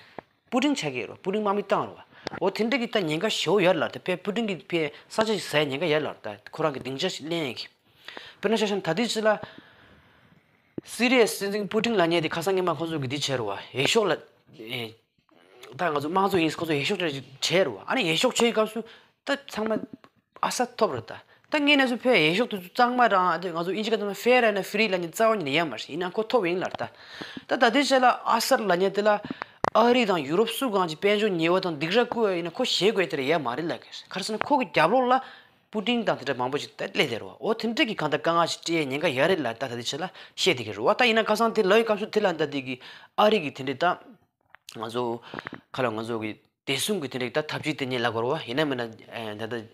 པུ་ཏིན་ཆགས་ཀྱི་ཡོད་རེད། པུ་ཏིན་དམག་མི་བཏང་རེད་བ། འོ་དེ་འདྲ་གི་ད་ཉེན་ཁ་ཞེ་པོ་ཡོད་ལབ་རེད། ད་དཔེ་པུ་ཏིན་གྱི་དཔེ་ས་ཆ་ཞིག་ཟ་ཡ་ཉེན་ཁ་ཡོད་ལབ་རེད། ད་ཁོ་རང་གི་སྡིངས་ཆ་ཞིག་ལེན་ཡ་གི། དཔེར་ན་ཆ་བཞག་ན་ད་ལྟའི་ཆ་ལ་སི་རི་ཡའི་སྲིད་འཛིན་པུ་ཏིན་ལབ་མཁན་དེ་ཁ་སང་སྔོན་མ་ཁོ་ཚོ་གི་འདི་བྱས་རེད་བ། འོས་ཤོག་ལ་ཨེ། ད་ང་ཚོ་དམངས་གཙོ་ཡིན། ཁོ་ཚོ་འོས་ཤོག་སྤྲད་བྱས་རེད་བ། ཨ་ནི་འོས་ཤོག་བྱས་ཡི་སྐབས་སུ། ད་ཚང་མ་ཨ་སད་ཐོབ་རེད་ད། ད་ངས་ནས་སུ་ཕའི་འོས་ཤོག་དེ་ཚོ་གཙང་མ་རང་དེ་ང་ཚོ་ཨིན་ཇི་སྐད་དུ་ན་ཧྥེར་ཨེན་ཧྥི་རི་ལབ་མཁན་རྩ་བ་ཉིད་ནས་ཡོད་མ་རེད། ཡིན་ནའང་ཁོ་ཐོབ་ཡིན་ལབ་རེད་ད། ད་ད་ལྟའི་ཆ་ལ་ཨ་སད་ལབ་མཁན་དེ་ལ་ཨ་རི་དང་ཡུ་རོབ་སུ་གང་ཅིག་དཔལ་འབྱོར་ཉེས་པ་དང་སྡིགས་ར་བསྐུལ་བ་ཡིན་ན་ཁོ་ཞེད་དགོས་དེ་རེད་ཡོད་མ་རེད་ལབ་ཀྱི་རེད། ག་རེ་ཟེར་ན་ཁོ་གི་རྒྱབ་ལོགས་ལ་པུ་ཏིན་དང་དེ་འདྲ་མང་པོ་ཅིག་ད་སླེབས་བསྡད་རེད་བ། འོ་དེ་འདྲ་གི་གང་ལྟར་དཀའ་ངལ་ཞིག་སྤྲད་ཉེན་ཁ་ཡོད་རེད་ལབ་ད་ད་ལྟའི་ཆ་ལ་བཤད་བསྡད་ཀྱི་རེད་བ། ད་ཡིན་ན་ཁ་སང་དེ་ལབ་ཡི་སྐབས་སུ་དེ་ལ་ད་དེ་གི་ཨ་རི་གི་དེ་འདྲ་ད། ང་ཚོ་ཁ་ལ་ང་ཚོ་གི་བདེ་སྲུང་གི་དེ་འདྲའི་ད་ཐབས་ཇུས་དེ་ཉིད་ལ་གོ་ར་བ། ཡིན་ན་མིན་ན་ད་ལྟ་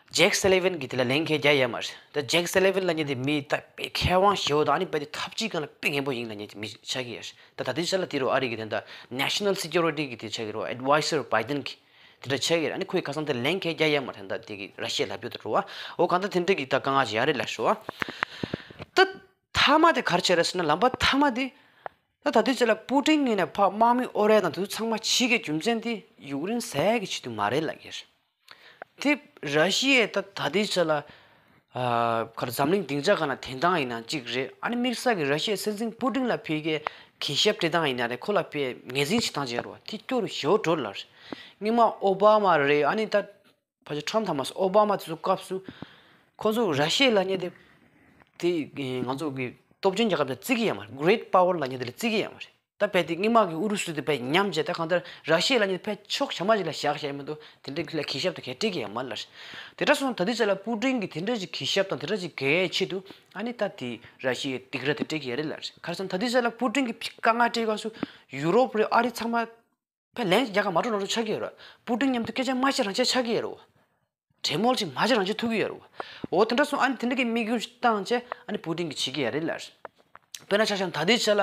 ཇེག་སེ་ལི་ཝན་གྱིས་དེ་ལ་ལན་ཁ་རྒྱག་ཡ་མ་རེད། ད་ཇེག་སེ་ལི་ཝན་ལབ་མཁན་དེ་མི་ད་དཔེ་མཁས་དབང་ཞེ་པོ་དང་ཨ་ནི་དཔེ་དེ་ཐབས་ཇུས་སྒང་ལ་དཔེ་རྒན་པོ་ཡིན་ལབ་མཁན་དེ་མི་ཆགས་ཀྱི་ཡ་རེད། ད་ད་ལྟའི་ཆ་ལ་དེ་རུ་ཨ་རི་གི་དེ་འདྲ་National Security གི་དེ་ཆགས་ཀྱི་རེད་བ། Advisor Biden གི་དེ་འདྲ་ཆགས་ཀྱི་རེད། ཨ་ནི་ཁོས་ཁ་སང་དེ་ལན་ཁ་རྒྱག་ཡ་མ་རེད། ད་དེ་གི་ར་ཤི་ཡ་ལབ་རྒྱུ་དེ་རེད་བ། འོ་གང་ལྟར་དེ་འདྲ་གི་ད་དཀའ་ངལ་ཞིག་ཡོད་རེད་ལབ་སོང་བ། ད་མཐའ་མ་དེ་ག་རེ་བྱས་རེད་ཟེར་ན་ལམ་པ་མཐའ་མ་དེ། ད་ད་ལྟའི་ཆ་ལ་པུ་ཏིན་ངོས་ནས་ཕར་དམག་མི་དབོར་ཡ་དང་དེ་ཚོ་ཚང་མ་བྱེད་ཀྱི་རྒྱུ་མཚན་དེ་ཡུཀ་རེན་ཟ་ཡ་གི་ཆེད་དུ་མ་རེད་ལབ་ཀྱི་རེད། དེ་ར་ཤི་ཡས་ད་ད་ལྟའི་ཆ་ལ་ཨ་གར་འཛམ་གླིང་སྡིངས་ཆ་སྒང་ལ་དེ་འདྲ་ཡིན་ན་གཅིག་རེད། ཨ་ནི་དམིགས་བསལ་གྱི་ར་ཤི་ཡའི་སྲིད་འཛིན་པུ་ཏིན་ལ་ཕ་གིའི་གུས་ཞབས་སྤྲད་སྟངས་ཡིན་ན་རེད། ཁོ་ལ་ཕར་ངོས་འཛིན་བྱེད་སྟངས་བྱེད་རོགས་དེ་སྐྱོ་རུ་ཞེ་པོ་འགྲོ་ལ་རེད། སྔོན་མ་ཨོ་བྷ་མ་རེད། ཨ་ནི་ད། ཕལ་ཆེར་ཁྲམ་དང་མ་སོང་ཨོ་བྷ་མ་དེ་ཚོ་སྐབས་སུ། ཁོ་ཚོ་ར་ཤི་ཡ་ལབ་མཁན་དེ། དེ་ང་ཚོ་གི་སྟོབས་ཆེན་རྒྱལ་ཁབ་དང་བརྩི་གི་ཡོད་མ་རེད། Great Power ལབ་མཁན་དེ་ལ་བརྩི་གི་ཡོད་མ་རེད། ད་རྦད་དེ་སྔོན་མ་གི་ཨུ་རུ་སུ་དེ་རྦད་ཉམས་བྱས་ད་གང་ལྟར་ར་ཤི་ཡ་ལབ་མཁན་དེ་རྦད་ཕྱོགས་ཞྭ་མོ་ཅིག་ལ་བཞག་བཞག་ཡིན་མ་གཏོགས་དེ་འདྲའི་ལ་གུས་ཞབས་དང་གས་སྤྲད་ཀྱི་ཡོད་མ་རེད་ལ། དེ་འདྲ་སོང་ད་ལྟའི་ཆ་ལ་པུ་ཏིན་གྱིས་དེ་འདྲ་ཅིག་གུས་ཞབས་དང་དེ་འདྲ་ཅིག་གས་ཆེད་དུ་ཨ་ནི་ད་དེ་ར་ཤི་ཡའི་སྡིགས་ར་དེ་སྤྲད་ཀྱི་ཡོད་རེད་ལ། ག་རེ་ཟེར་ན་ད་ལྟའི་ཆ་ལ་པུ་ཏིན་གྱི་དཀའ་ངལ་སྤྲད་སྐབས་སུ་ཡུ་རོབ་རེད། ཨ་རི་ཚང་མ། ཕར་ལན་ཞིག་རྒྱག་ག་མ་འགྲོ་ནོར་འགྲོ་ཆགས་ཀྱི་ཡོད་རེད། པུ་ཏིན་མཉམ་དུ་སྐད་ཆ་མ་བཤད་རང་བཤད་ཆགས་ཀྱི་ཡོད་རེད། གྲོས་མོལ་ཅིག་མ་བྱེད་རང་བྱེད་ཐུབ་ཀྱི་ཡོད་རེད། འོ་དེ་འདྲ་སོང་ཨ་ནི་དེ་འདྲ་གི་དམིགས་ཡུལ་ཞིག་བཏང་བྱས་ཨ་ནི་པུ་ཏིན་གྱིས་བྱེད་ཀྱི་ཡོད་རེད་ལ། དཔེར་ན་ཆ་བཞག་ན་ད་ལྟའི་ཆ་ལ་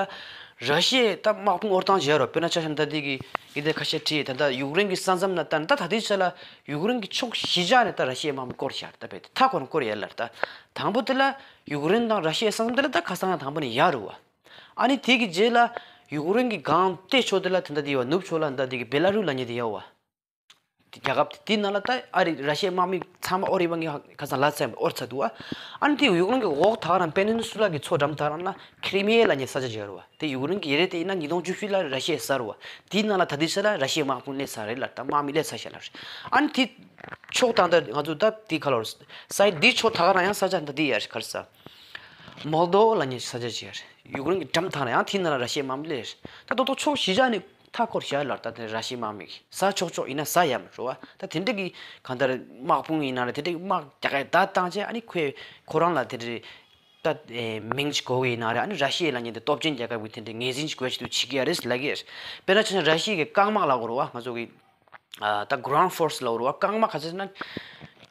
ར་ཤི་ཡས་ད་དམག་དཔུང་དབོར་སྟངས་བྱས་རོགས། དཔེར་ན་ཆ་བཞག་ན་ད་ལྟའི་གི་ཡི་དེ་ཁ་ཤས་བྲིས་ད་ལྟ་ཡུཀ་རེན་གྱི་ས་མཚམས་ན་ད་ད་ད་ལྟའི་ཆ་ལ་ཡུཀ་རེན་གྱི་ཕྱོགས་བཞི་ཆ་ནས་ད་ར་ཤི་ཡའི་དམག་མི་བསྐོར་བཞག་ད་རྦད་དེ་མཐའ་འཁོར་ནས་བསྐོར་ཡོད་ལ། ད་དང་པོ་དེ་ལ་ཡུཀ་རེན་དང་ར་ཤི་ཡའི་ས་མཚམས་དེ་ལ་ད་ཁ་སང་ཡང་དང་པོ་ནས་ཡོད་རེད་བ། ཨ་ནི་དེ་གི་རྗེས་ལ་ ཡུཀ་རེན་གྱི་སྒང་སྟེ་ཕྱོགས་དེ་ལ་དེ་འདྲ་དེ་ཡོད་པ། ནུབ་ཕྱོགས་ལ་འདྲ་དེ་གི་བེ་ལ་རུ་ལབ་མཁན་དེ་ཡོད་པ། དེ་རྒྱལ་ཁབ་དེ་དེའི་ནང་ལ་ད་ཨ་རི་ར་ཤི་ཡའི་དམག་མི་ཚང་མ་ཨོ་རི་བ་ངི་ཁ་སང་ལ་ཚད་ཨོར་ཚ་འདུག་བ། ཨ་ནི་དེ་ཡུཀ་རེན་གྱི་འོག་ཐག་རང་པེ་ནིན་སུ་ལ་གི་མཚོ་འགྲམ་ཐག་རང་ན་ཁི་རི་མི་ཡ་ལབ་མཁན་ས་ཆ་ཅིག་ཡོད་རེད་བ། དེ་ཡུཀ་རེན་གྱི་ཡ་རེད། དེ་ཡིན་ན་ཉིས་སྟོང་བཅུ་བཞི་ལ་ར་ཤི་ཡས་ཟ་རེད་བ། དེའི་ནང་ལ་ད་ལྟའི་ཆ་ལ་ར་ཤི་ཡའི་དམག་དཔུང་སླེབས་ཚར་རེད་ལབ། ད་དམག་མི་སླེབས་ཚར་ཤག་ལབ་རེད། ཨ་ནི་དེ་ཕྱོགས་དང་ད་ང་ཚོ་ད་དེ་ག་ལ་བར་སའི་དེའི་ཕྱོགས་ཐག་རང་ཡང་ས་ཆ་ད་དེ་ཡ་རེད། ག་རེ་ཟ། མོལ་དོ་བ་ལབ་མཁན་ས་ཆ་ཅིག་ཡ་རེད། ཡུཀ་རེན་གྱི་འགྲམ་ཐག་རང་ཡང་དེའི་ནང་ལ་ར་ཤི་ཡའི་དམག་མི་སླེབས་རེད། ད་རྡོག་རྡོག་ཕྱོགས་བཞི་ཆ་ནས་མཐའ་སྐོར་བཞག་ལབ། ད་དེ་ར་ཤི་ཡའི་དམག་མི་གིས་ཟ་ཆོག་ཆོག་ཡིན་ན་ཟ་ཡ་མ་རེད་བ། ད་དེ་འདྲ་གི་གང་ལྟར་དམག་དཔུང་ཡིན་ན་རེད། དེ་འདྲ་གི་དམག་རྒྱག་ག་ད་བཏང་བྱས། ཨ་ནི་ཁོས་ཁོ་རང་ལ་དེ་འདྲ་ད་ཨེ་མིང་ཅིག་དགོས་ཀྱི་ཡིན་ན་རེད། ཨ་ནི་ར་ཤི་ཡ་ལབ་མཁན་དེ་སྟོབས་ཆེན་རྒྱལ་ཁབ་ཀྱི་དེ་འདྲའི་ངོས་འཛིན་ཅིག་དགོས་ཀྱི་འདུག་བྱེད་ཀྱི་ཡ་རེད་ལབ་ཀྱི་ཡ་རེད། དཔེར་ན་ཆ་བཞག་ན་ར་ཤི་ཡ་གི་རྐང་དམག་ལབ་དགོས་རེད་བ། ང་ཚོ་གི་ཨ་ད་གྷ་རའུན་ཌི་ཕོར་སི་ལབ་དགོས་རེད་བ། རྐང་དམག་ག་ཚོད་ན་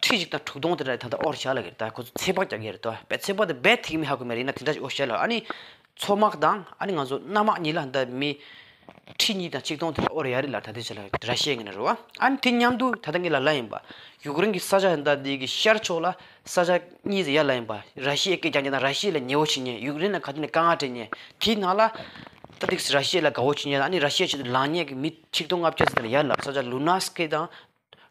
ཁྲི་གཅིག་དང་དྲུག་སྟོང་དེ་འདྲ་ད་ལྟ་ཨོར་བཞག་ལབ་ཀྱི་རེད། ད་ཁོ་ཚོ་ཚོད་དཔག་རྒྱག་གི་རེད་དོ། བས་ཚོད་དཔག་དེ་རྦད་ཐིག་མི་ཧ་གོ་མེད་རེད། ཡིན་ན་དེ་འདྲ་ཞིག་ཨོ་བཞག་ལབ། ཨ་ནི་མཚོ་དམག་དང་ཨ་ནི་ང་ཚོ་གནམ་དམག་གཉིས་ལ་ད་མི་ཁྲི་གཉིས་དང་ཆིག་སྟོང་དེ་འདྲ་ཨོར་ཡ་རེད་ལབ། ད་ལྟའི་ཆ་ལ་ར་ཤི་ཡ་ངོས་ནས་རེད་བ། ཨ་ནི་དེ་མཉམ་དུ་ད་ལྟ་ངས་ལབ་ལབ་ཡིན་པ། ཡུཀ་རེན་གྱི་ས་ཆ་ད་འདི་གི་ཤར་ཕྱོགས་ལ་ས་ཆ་གཉིས་ཙམ་ཡ་ལབ་ཡིན་པ། ར་ཤི་ཡའི་སྐད་རྒྱག་མཁན་དང་ར་ཤི་ཡ་ལ་ཉེ་བོ་བྱེད་མཁན། ཡུཀ་རེན་ལ་ག་དུས་ནས་དཀའ་ངལ་འཕྲད་མཁན། དེའི་ནང་ལ་ད་འདི་ར་ཤི་ཡ་ལ་དགའ་བོ་བྱེད་མཁན་དང་། ཨ་ནི་ར་ཤི་ཡའི་ཆེད་དུ་ལངས་མཁན་གྱི་མི་ཆིག་སྟོང་ལྔ་བརྒྱ་ཙམ་དེ་ལ་ཡ་ལབ། ས་ཆ་ལུ་ནས་ཀི་དང་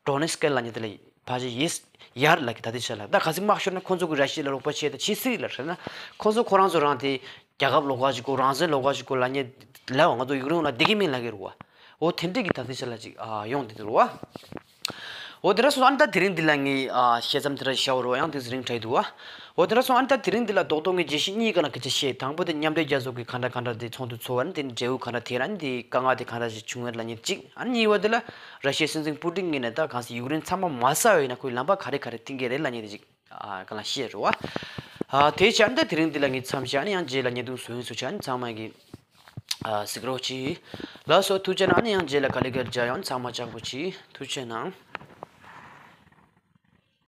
ཌོ་ནེ་སི་ཀི་ལབ་མཁན་དེ་ལ་ཕལ་ཆེར་ཡས་ཡར་ལབ་ཀྱི། ད་ལྟའི་ཆ་ལ་ད་ག་ཚོད་དམག་ཤོར་ན་ཁོ་ཚོ་གིས་ར་ཤི་ཡ་ལ་རོགས་པ་བྱས་ད་བྱེད་སྲིད་ལབ་རེད་ན། ཁོ་ཚོ་ཁོ་རང་ཚོ་རང་དེ་རྒྱལ་ཁབ་ལོགས་ཀ་ཞིག་དགོས། རང་བཙན་ལོགས་ཀ་ཞིག་དགོས་ལབ་མཁན་ལབ་པ། ང་ཚོ་ཡུཀ་རེན་ལ་བསྡད་ཀྱི་མིན་ལབ་ཀྱི་རེད་བ། འོ་དེ་འདྲས་ཀྱི་ད་ལྟའི་ཆ་ལ་ཅིག་ཨ་ཡོང་བསྡད་འདུག་བ། འོ་དེ་འདྲ་སོང་། ཨ་ནི་ད་དེ་རིང་འདི་ལ་ངས་ཨ་བཤད་མཚམས་དེ་འདྲ་བཞག་པ་རེད་བ། ཡང་དེ་ཚོ་རིང་དྲགས་འདུག་བ། འོ་དེ་འདྲ་སོང་། ཨ་ནི་ད་དེ་རིང་འདི་ལ་རྡོག་རྡོག་ངས་བརྗོད་གཞི་གཉིས་སྒང་ལ་སྐད་ཆ་བཤད། དང་པོ་དེ་མཉམ་འབྲེལ་རྒྱལ་ཚོགས་ཀྱིས་གང་འདྲ་གང་འདྲ་དེ་ཚོགས་འདུ་ཚོགས་པ་ནི་དེ་འབྲས་བུ་གང་འདྲ་ཐོན། ཨ་ནི་དེ་དཀའ་ངལ་དེ་གང་འདྲ་ཞིག་བྱུང་ཡོད་ལབ་མཁན་གཅིག་ཨ་ནི་གཉིས་པ་དེ་ལ་ར་ཤི་ཡའི་སྲིད་འཛིན་པུ་ཏིན་གྱིས་ནི་ད་གང་ཟེར་ཡུཀ་རེན་ཚང་མ་མ་ཟ་བ་ཡིན་ན་ཁོས་ལམ་པ་ག་རེ་ག་རེ་བཏིང་གི་རེད་ལབ་མཁན་དེ་ཅིག་ཨ་གང་ལ་བཤད་རེད་བ། ཨ་དེ་བྱས་ཨ་ནི་ད་དེ་རིང་འདི་ལ་ངས་མཚམས་བཞག་ཨ་ནི་ཡང་རྗེས་ལ་བརྙན་ཐུང་བཟོ་ཡིན་བཟོ་བྱས། ཨ་ནི་ཚང་མ་གི་ཨ་གཟིགས་རོགས་གྱིས། ལགས་སོ། ཐུགས་རྗེ་གནང་། ཨ་ནི་ཡང་རྗེས་ལ་ག་ལེ་ག་ལེ་མཇལ་ཡོང་། ཚང་མ་ལྕགས་པོ་གྱིས། ཐུགས་རྗེ་གནང་།